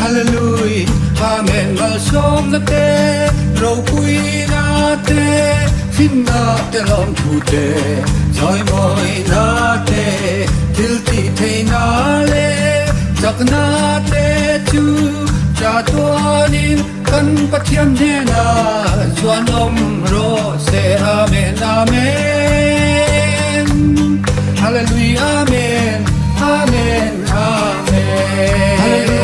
Hallelujah, Amen Malsawmna te, ropuina te, finna te lawmthu te, chawimawina te, thil tih theihna leh chakna te chu chatuanin kan Pathian hnenah chuan awm rawh se. Amen, Amen. Hallelujah, Amen, Amen, Amen. Hallelujah.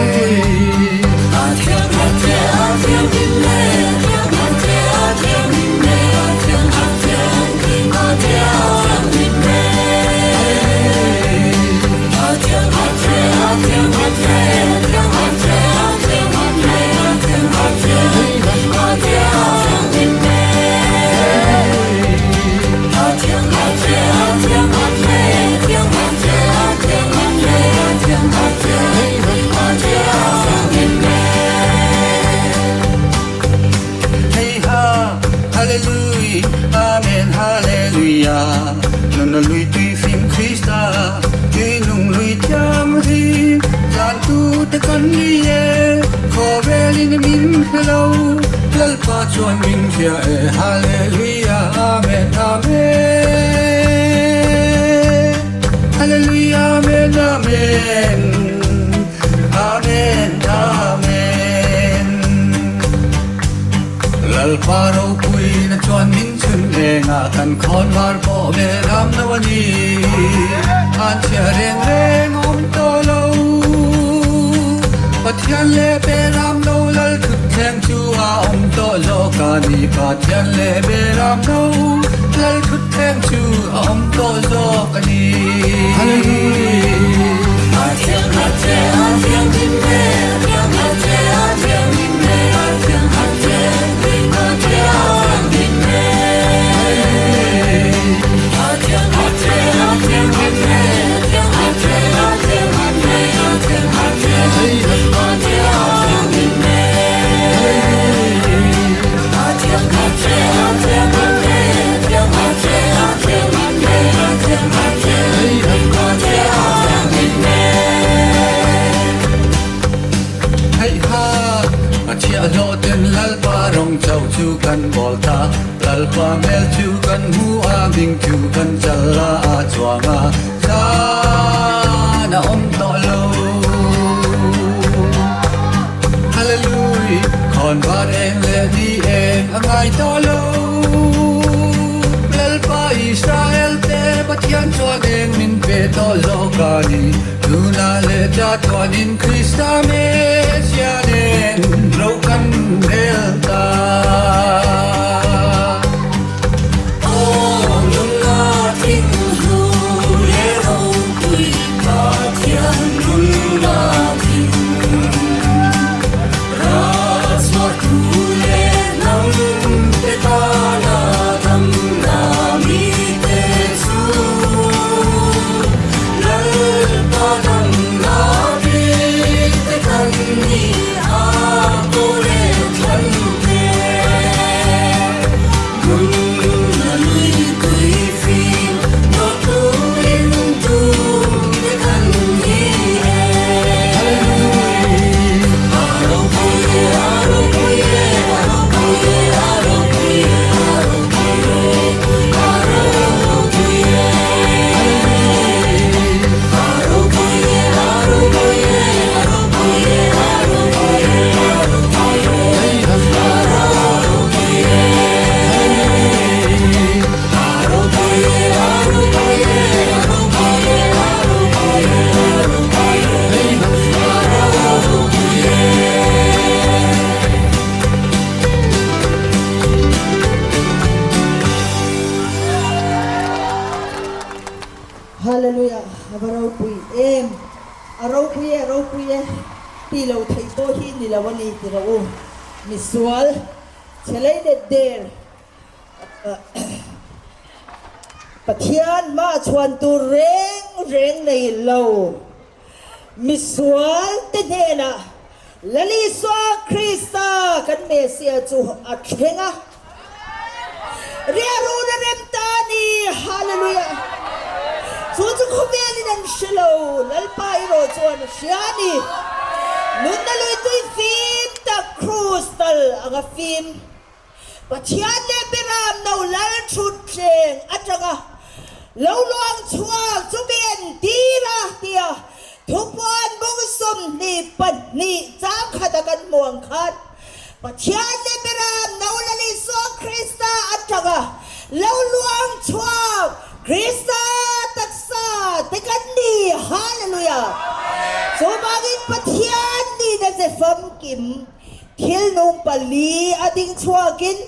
Heiha, Hallelujah, Amen, Hallelujah. Nunna lui tui fim Krista, tui nung lui thianghlim, tlantu te kan ni e, khawvelin min hre lo, Lalpa chuan min hria e, Hallelujah, Amen, Amen. Hallelujah, Amen, Amen. Amen, Amen. Lalpa ropuina chuan min chhun reng a, kan khawn var pawh ve ram lo a ni. An chhia reng reng awm tawh lo. Pathian leh Beram lo lal thut thleng chu a awm tawh zawk a ni. Pathian leh Beram lo lal thut thleng chu a awm tawh zawk a ni. Hallelujah. Heiha, a chhiahhlawh ten Lalpa rawng chauh chu kan bawl ta, Lalpa hmel chu kan hmu a, hming chu kan chal a, a chuang a, chan a awm tawh lo. Hallelujah, khawnvar eng leh ni eng a ngai tawh lo. Lalpa Israel te Pathian chuan eng min pe tawh zawk a ni. Tuna leh chatuanin Krista Messiah nen ro kan rel ta. Aw nunna thing hlu leh ropui Pathian nunna thing Rah chhuah tu leh hnam te tana damna mite chu Lalpa damna mite kan ni a ko leh thlan Hallelujah a va ropui em! A ropui e, a ropui e ti lo theih pawh hi ni lo a ni ti rawh u. Misual chhe lei let der Pathian hma chhuan tur reng reng nei lo misual te hnenah Lal Isua Krista kan Messiah chu a thleng a. Riahrun a rem ta a ni! Hallelujah! Chu chu khawvelin an hre lo, Lalpa erawh chuan a hria a ni. Nunna lui tui fim tak crystal anga fim. Pathian leh Beram no lal thut thleng atanga lo luang chhuak chu mi entir a tia thupuan bung 22 chang khata kan hmu ang khan Pathian leh Beram no lal Isua Krista atanga lo luang chhuak Krista taksa te kan ni. Hallelujah! Chuvangin Pathian nihna ze famkim Thil nung pali a ding chhuakin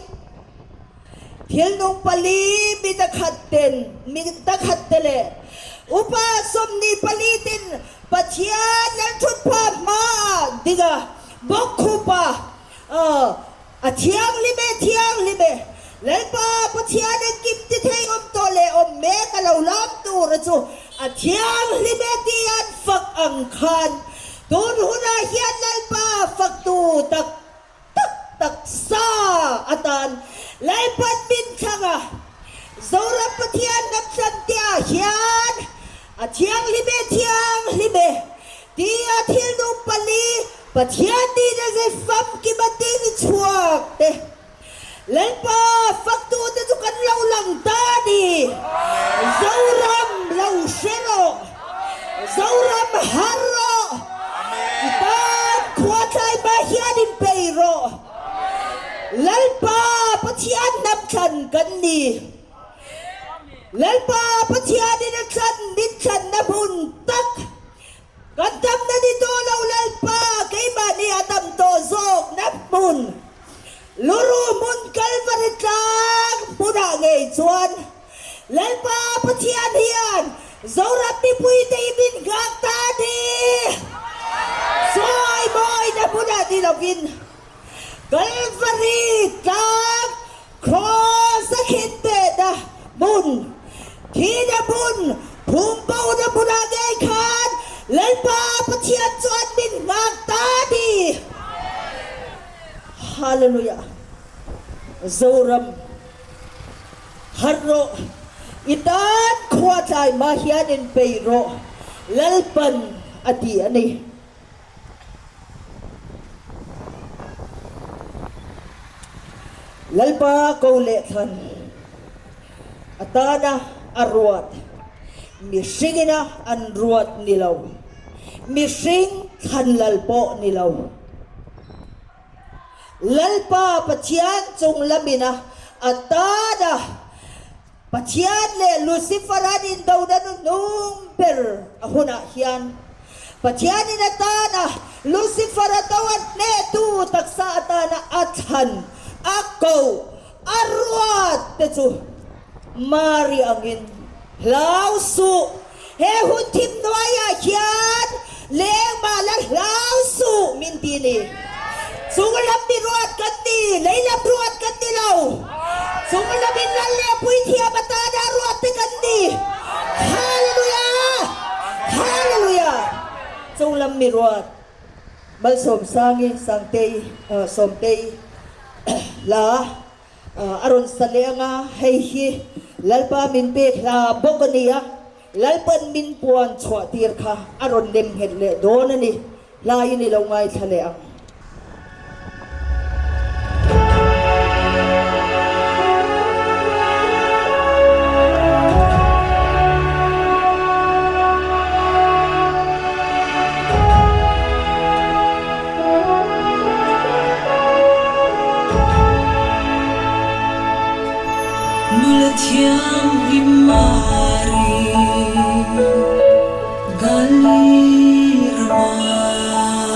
thil nung pali mi takhat ten mi takhat te leh upa 24 ten Pathian lalthutpha hmaah dinga bawkkhupa a thianghlim e thianghlim e Lalpa Pathian engkim ti thei awm tawh leh awm mek a lo lam tur a chu a thianghlim e tih an fak ang khan Tun hunah hian Lalpa faktu tak tak taksa atan Lalpan min thlang a, Zoram Pathian hnam tlanteah hian a thianghlim e thianghlim e tia thil nung pali Pathian nihna ze famkima ding chhuak te Lalpa faktute chu kan lo lang ta a ni. Zoram lo hre rawh. Zoram har rawh. I tan khua tlai hma hian in pei rawh. Lalpa Pathian hnam thlan kan ni. Lalpa Pathianin a thlan min thlanna hmun tak kan damna ni tawh lo Lalpa keimahni a dam tawh zawkna hmun. Luru hmun Kalvari tlang hmunah ngei chuan Lalpa Pathian hian Zoram mipuite hi min nghak ta a ni. Sawi mawina hmunah ni lovin Kalvari tlang Kraws a khinbehna hmun, thihna hmun, phumbona hmunah ngei khan Lalpa Pathian chuan min nghak ta a ni. Hallelujah Zoram harh rawh i tan khua tlai hma hian in bei rawh Lalpan a ti a ni. Lalpa ko leh thlan atana a ruat mihringina an ruat ni lo mihring thlan lal pawh ni lo. Lalpa Pathian chung lamina a tana Pathian leh Lucifer an indona nuhnung ber a hunah hian Pathianin a tana Lucifer a do a hnehtu taksa atana a thlan, a ko, a ruat te chu Mari angin hlau suh. He hun thim hnuaiah hian lengmah la hlau suh min ti ni. Chung lam mi ruat kan ni, lei lam ruat kan ni lo. Chung lam in lal leh puithiam atana ruat te kan ni. Hallelujah! Hallelujah! Chung lam mi ruat Malsawmsangi, Sangtei, Sawmtei hla. A rawn sa leh ang a, hei hi Lalpa min pek hla bawk a ni a, Lalpan min puan chhuah tir kha a rawn lem nghet leh dawn a ni, hlaiin i lo ngaithla leh ang. Nula thianghlim Mari Galilei ramah.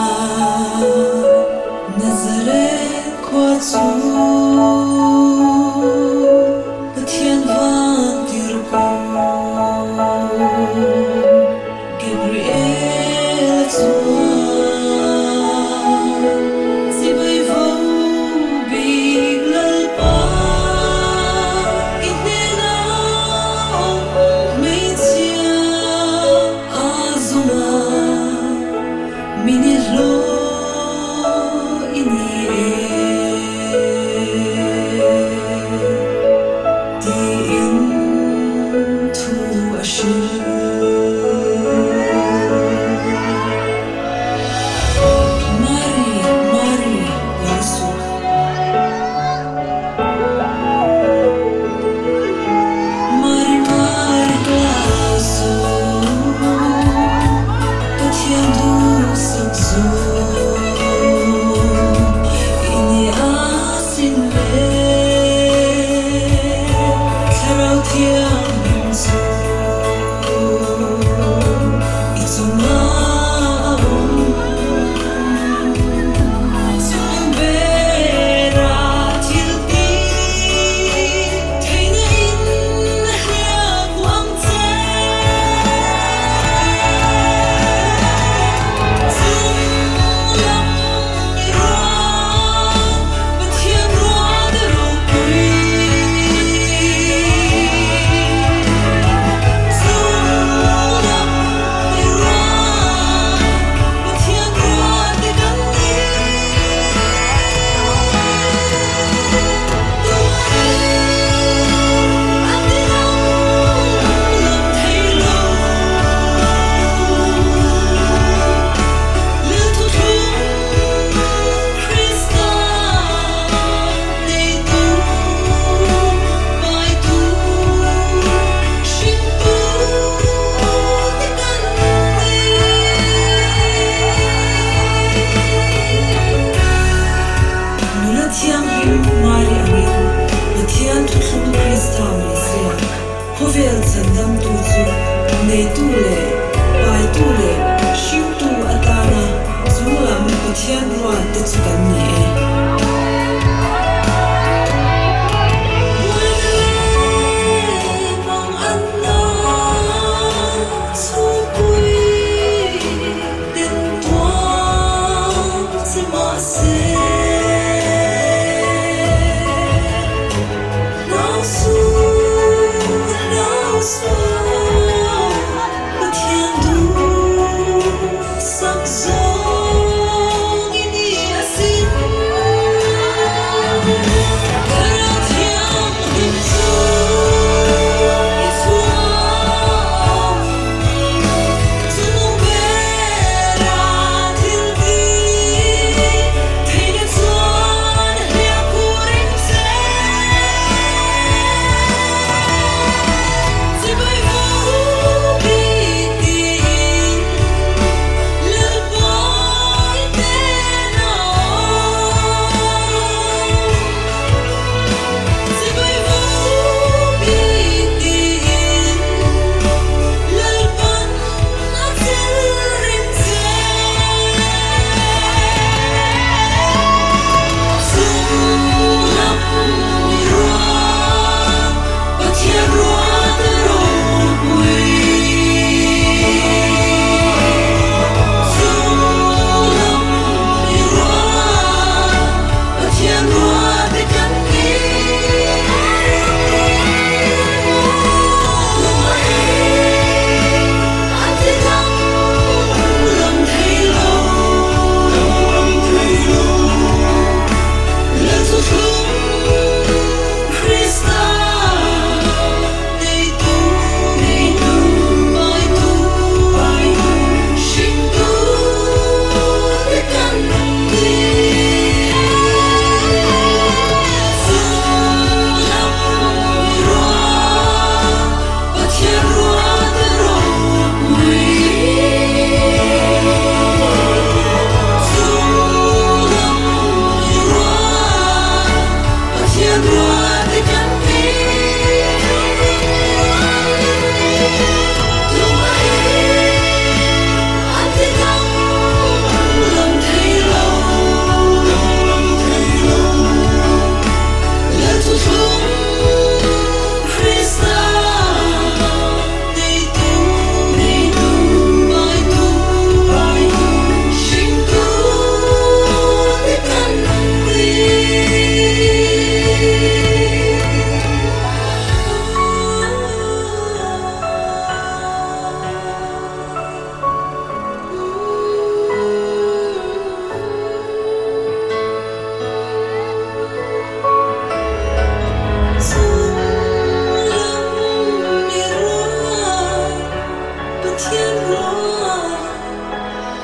Pathian ruat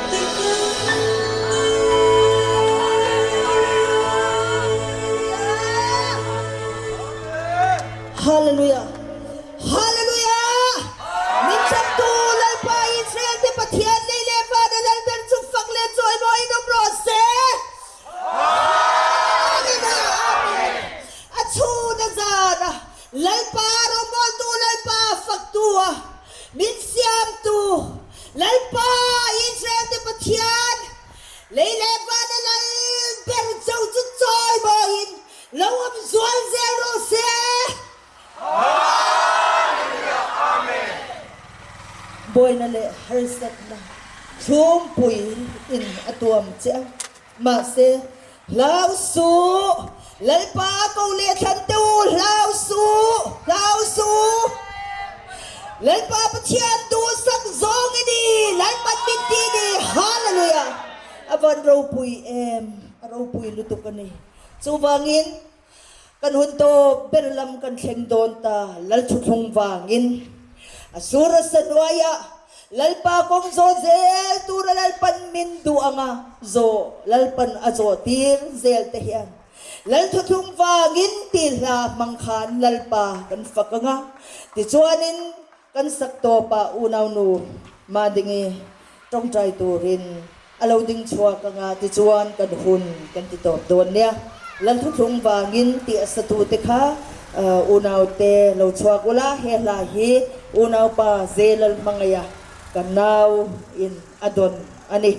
te kan ni. Hallelujah! Hallelujah! Min changtu Lalpa Israel te Pathian lei leh vana Lalber chu fak leh chawimawiin awm rawh se. Amen! Amen! A chhun a zan a, Lalpa rawngbawltu Lalpa faktu a, min siamtu Lalpa Israel te Pathian lei leh vana Lalber cho chu chawimawiin Lo awm zual zel rawh se. Hallelujah Amen. Buaina leh harsatna chhungpui in a tuam che a, mahse hlau suh, Lalpa ko leh thlan teh u, hlau suh, hlau suh. Lalpa Pathian duhsak zawng i ni, Lalpan min ti ni, Hallelujah. A van ropui em, a ropui lutuk a ni. Chuvangin, kan hun tawp ber lam kan thleng dawn ta, Lalthuthlung vangin. A sur a sa hnuaiah Lalpa kawng zawh zel tura Lalpan min duh anga zawh Lalpan a zawh tir zel te hian Lalthuthlung vangin tih hla hmang khan Lalpa kan fak anga tichuanin Kan sak tawpah unaunu Madingi tawngtai turin a lo ding chhuak anga tichuan kan hun kan ti tawp dawn nia. Lalthuthlung vangin tih a satute kha unaute lo chhuak ula, he hla hi unaupa Zelalhmangaia ka nau in a dawn a ni.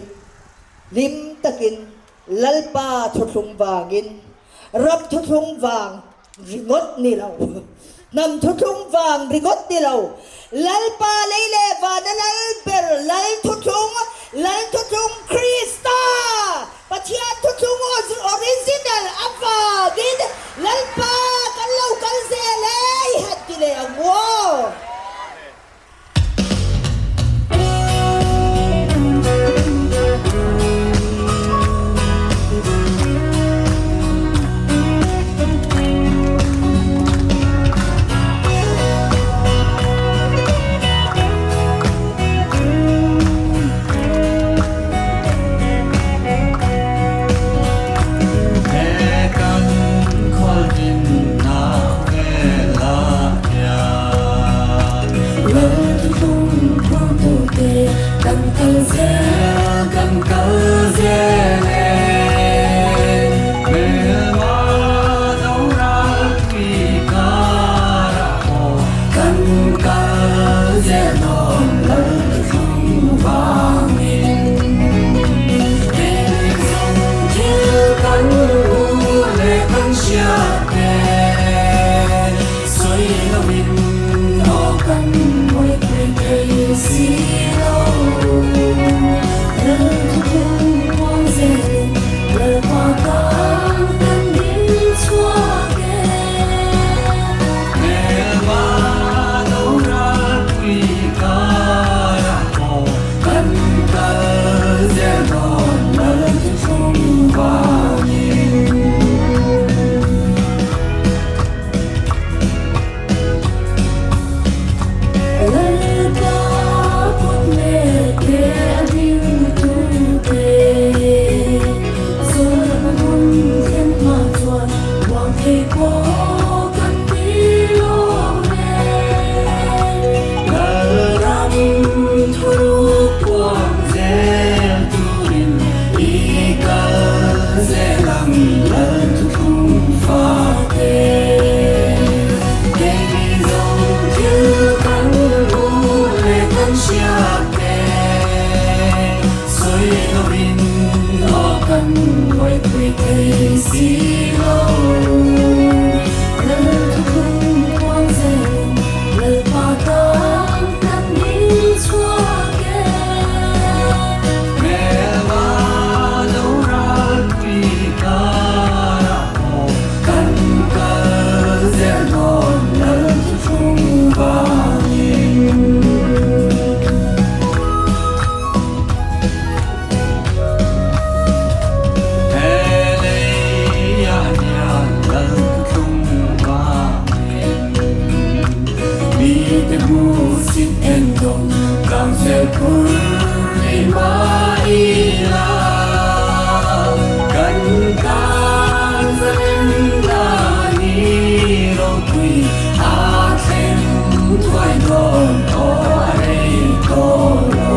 Hlim takin Lalpa thuthlung vangin ram thuthlung vang ringawt ni lo, hnam thuthlung vang ringawt ni lo, Lalpa lei leh vana lal ber Lal thuthlung, Lal thuthlung Krista, Pathian thuthlung original avangin Lalpa kan lo kal zel e i han ti leh ang u aw. He kan khualzinnak velah hian Lalthuthlung phurtute kan kal zel, kan kal zel e. Hmelma do ralpui karah pawh kan kal zel dawn Lalthuthlung vangin. Kei zawng thil kan hmu leh kan hriat e. Sawi loin aw kan ngawi thei si lo. Lal thuthlung puang zelin Lalpa tan kan ding chhuak e. Hmelma do ralpui karah pawh kan kal zel dawn Lal thuthlung vangin. Lalpa kut leh ke a dingtute Zawlna hmun thlen hma chuan muang thei pawh kan ti lawm e. Lalram thuruk puang zel turin i kal zel ang Lal thuthlung fate. Keini zawng thil kan hmu leh kan hriat e, sawi lovin aw kan ngawihpui thei si lo. Lal thuthlung puang zelin Lalpa tan kan ding chhuak e. Hmelma do ralpui karah pawh kan kal zel dawn Lal thuthlung vangin. He leiah hian. Phur mah ila kan tan zalenna ni ropui a thleng thuai dawn aw a rei tawh lo.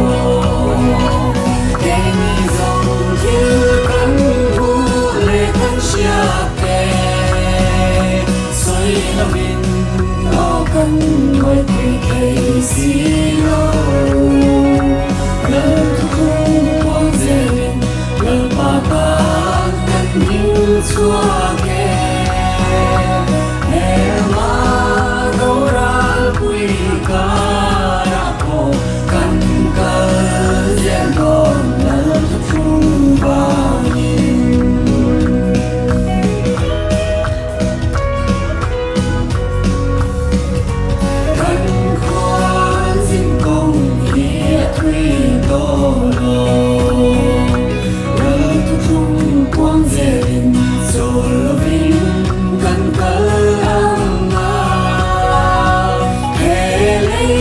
Keini zawng thil kan hmuh leh kan hriat te sawi lovin aw kan ngaithei thei si lo. Lal thuthlung puang zelin Lalpa tan kan ding chhuak e. Hmelma doral pui karah pawh kan kal zel dawn Lal thuthlung vangin. Kan khual zin kawng hi a thui tawh lo. Lal thuthlung puang zelin chawl lovin kan kal ang a. He lei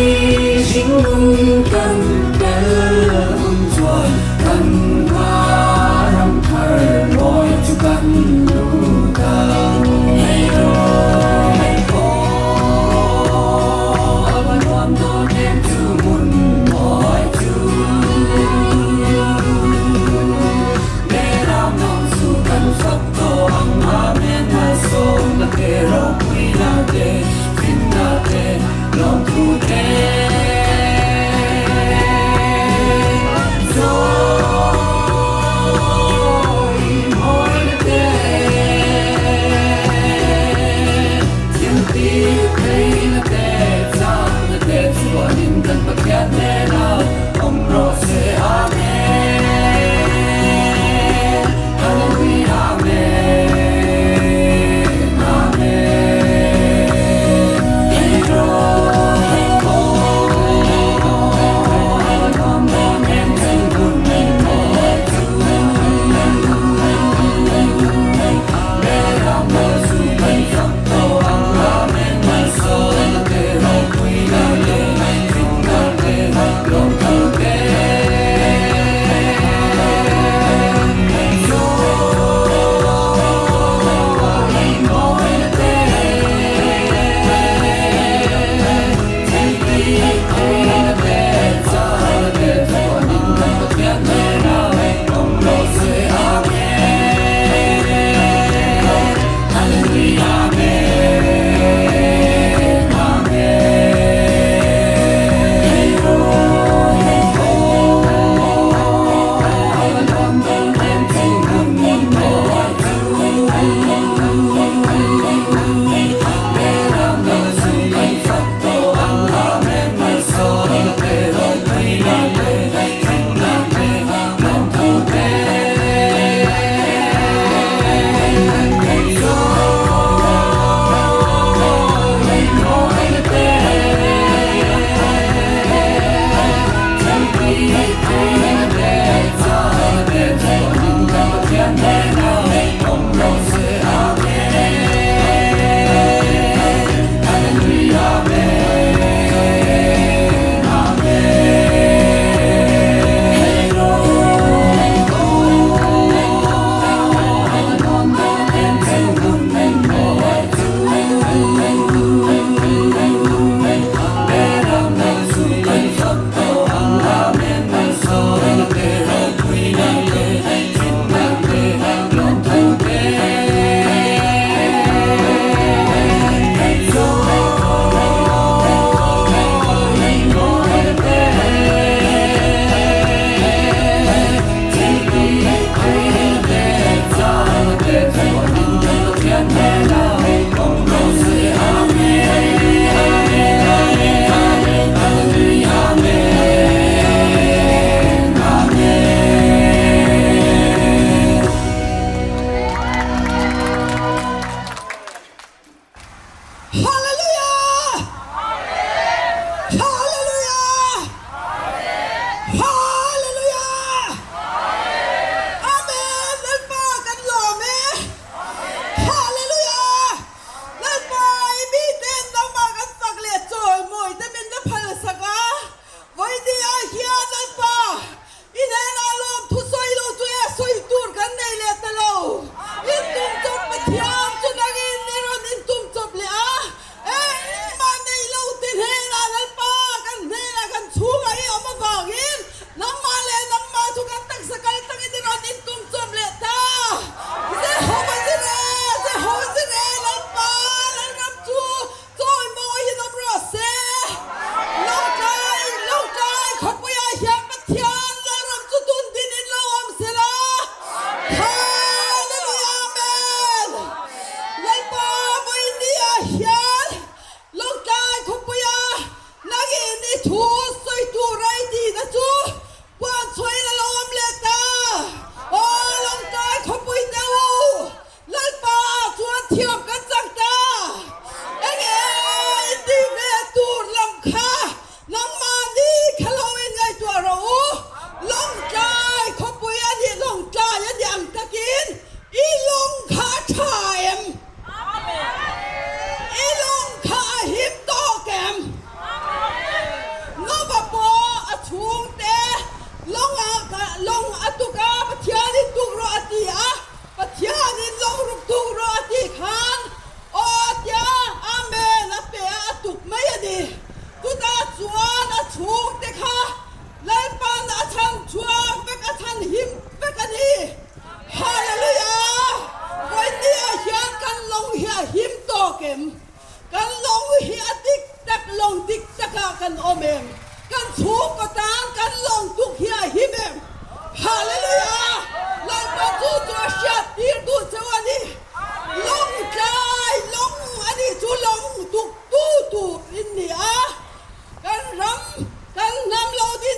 hringnun kan tel hun chuan kan ram thar mawi chu kan lut ang. Hei aw, hei aw, a va nuam dawn em chu hmun mawi chu. Beram no chu kan fak tawh ang Amen malsawmna te ropuina te finna te lawmthu te.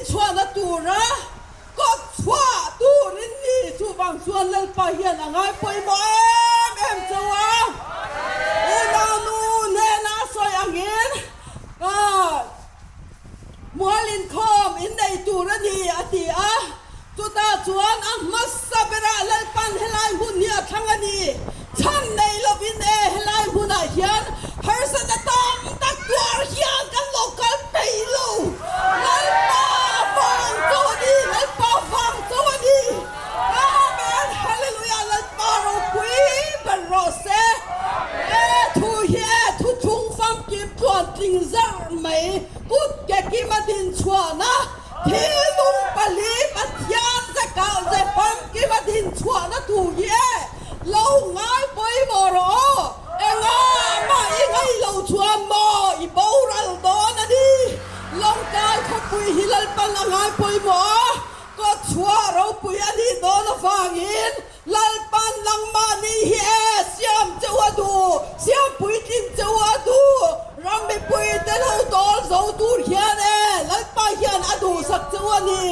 Dinchhuahna tura kawt chhuah tur in ni. Chuvang chuan Lalpa hian a ngai pawimawh em em chauh a. Unaunu hnena a sawi angin mual inkhawm in nei tur a ni a ti a. Chutah chuan a hmasa berah Lalpan helai hmun hi a thlang a ni. Chhan nei lovin e helai hmunah hian harsatna tam tak tuar hian kan lo kal peih lo. Lalpa vang cho a ni, Lalpa vang cho a ni. Amen Hallelujah Lalpa ropui ber rawh se. E thu hi e thu chung famkim tluan tling zarh mai kut ke kim a din chhuahna Thilnung pali Pathian zekah ze famkim a din chhuahna thu hi e lo ngai pawimawh rawh aw, engah mah i ngaih lo chuan maw i boral dawn a ni. Lawngtlai khawpui hi Lalpan a ngai pawimawh a, kawtchhuah ropui a nih dawn avangin Lalpan nangmahni hi e siam che u a duh, siam puitlin che u a duh, ram mipui te lo dawl zo tur hian e Lalpa hian a duhsak che u a ni.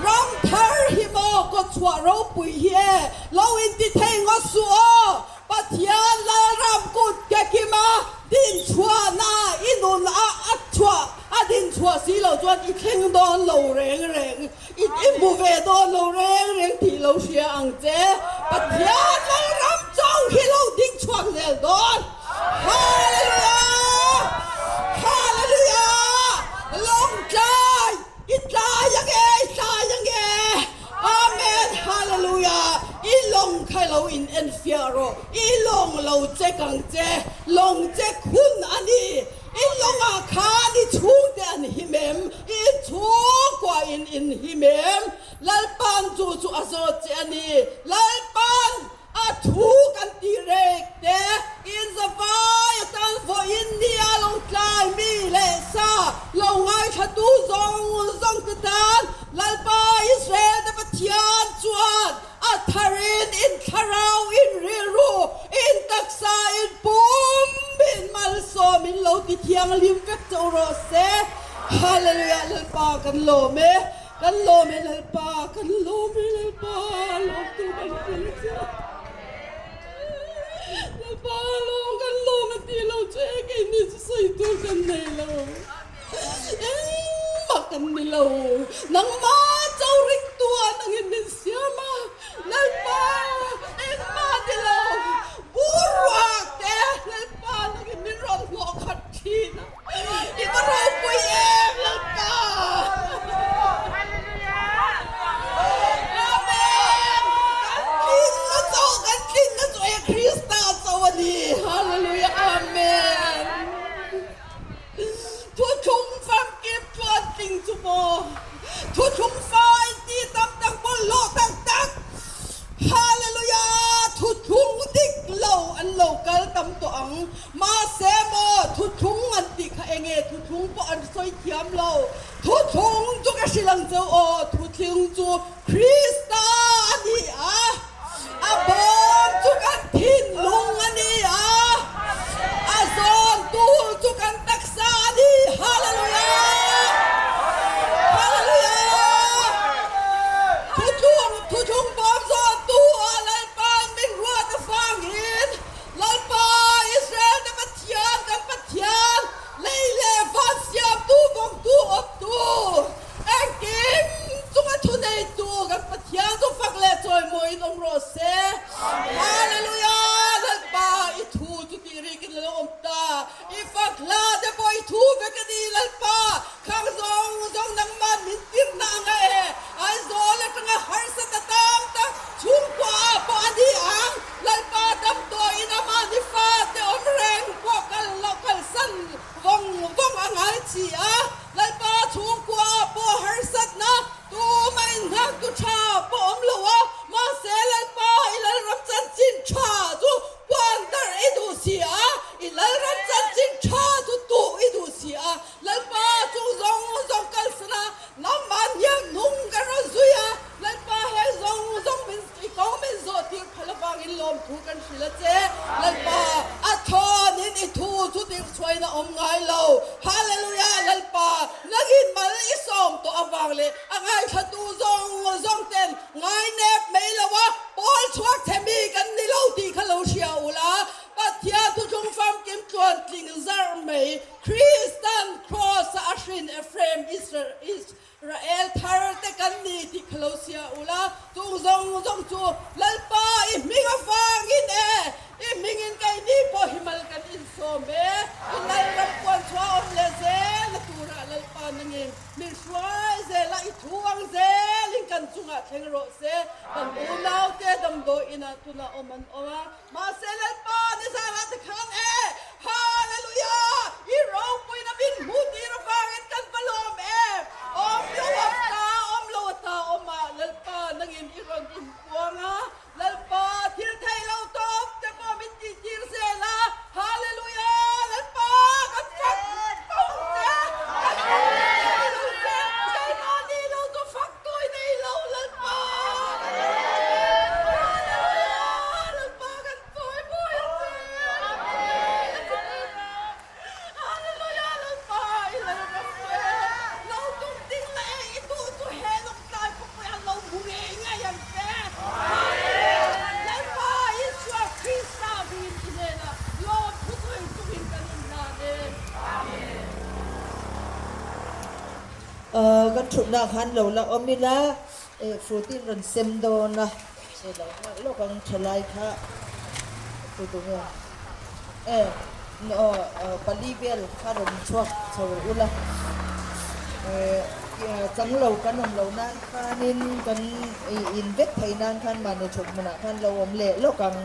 Ram thar hi maw kawtchhuah ropui hi e lo inti thei ngawt suh aw, Pathian Lalram kut ke kima dinchhuahna i nun a a chhuah a dinchhuah si lo chuan i thleng dawn lo reng reng. I i hmu ve dawn lo reng reng tih lo hria ang che. Pathian Lalram chauh hi lo ding chhuak zel dawn. Hallelujah! Hallelujah! Lawngtlai i tlai ang e, i tlai ang e. Amen! Hallelujah! I lawng kha lo in enfiah rawh. I lawng lo check ang che. Lawng check hun a ni. I lawngah khan i chhungte an him em? I inchhungkua in in him em? Lalpan chu chu a zawt che a ni. Lalpan a thu kan tih rek te, inzavai atan vawiin nia lo tlai mi leh sa lo ngaithlatu zawng zawng te tan Lalpa Israel te Pathian chuan A tharin in thlarau in rilru in taksa in pum in malsawm in lo ti thianghlim vek chauh rawh se. Hallelujah Lalpa kan lawm e, kan lawm e Lalpa, kan lawm e Lalpa, lawm tu kan hria che. Lalpa lawm kan lawm a tih lo che keini chu sawi tur kan nei lo. Engmah kan ni lo. Nangmah chauh ringtu ah nangin min siam a, Lalpa engmah ni lo. Bur ruak te Lalpa nangin min rawn hlawh khat thin a, i va ropui em Lalpa. Amen. Kan tlinna chauh, kan tlinna chu e Krista chauh a ni. Hallelujah. Amen. Thuthlung famkim chuan tling chu maw? Thuthlung fa inti tam tak bawlhhlawh tak tak Hallelujah! Thuthlung dik lo an lo kal tam tawh ang. Mahse maw thuthlung an tih kha enge thuthlung pawh an sawi thiam lo. Thuthlung chu ka hrilh ang cheu aw, thuthlung chu Krista a ni a, a bawm chu kan thinlung a ni a, a zawntu chu kan taksa a ni. Hallelujah! Hallelujah! Thuthlung, thuthlung bawm zawntu ah Lalpa'n min ruat avangin, Lalpa Israel te Pathian, kan Pathian, lei leh van siamtu, vawngtu, awptu, Engkim chunga thuneitu kan Pathian chu avang leh a ngaithlatu zawng zawng ten ngainep mai lo a, pawl chhuak che mi kan ni lo tih kha lo hria ula, Pathian thuthlung famkim tluan tling zarh mai Kristan Kraws-a a hrin Ephraim Israel thar te kan ni tih kha lo sia ula, chung zawng zawng chu Lalpa i hming avangin e, i hmingin keini pawh hi mal kan insawm e, i Lalram puan chhuah awm leh zel a turah Lalpa nangin min hruai zel a, i thu ang zelin kan chungah thleng rawh se, kan unaute damdawi inah tunah awm an awm a. Mahse Lalpa nizanah te khan e, Hallelujah! I ropuina min hmuh tir avangin kan va lawm em! Awm lo a ta, awm lo a ta awm a, Lalpa nangin i rawn inpuang a, Lalpa thil theih lo tawp te pawh min tih tir zel a, Hallelujah! Lalpa kan fak tawng che, kan fak thei lo che, keimahni lo chu fak Tawi nei lo Lalpa kan Hallelujah Lalpa kan chawi mawi a che Hallelujah Lalpa i lal ram che lo tum ding la e i duh chu he lawngtlai khawpui ah lo hmu ngei ngei ang che Hallelujah Lalpa Isua Krista vin i hnenah lawm thusawi chungin kan inhlan e Amen. Kan thutna khan lo la awm ila, fruit in rawn sem dawn a, he lo nghak lawk ang thalai kha tu tu nge e pali vel kha rawn chhuak chho ula, chang lo kan awm loh nan khanin kan in vek thei nan khan mahni thut hmunah khan lo awm leh lawk ang.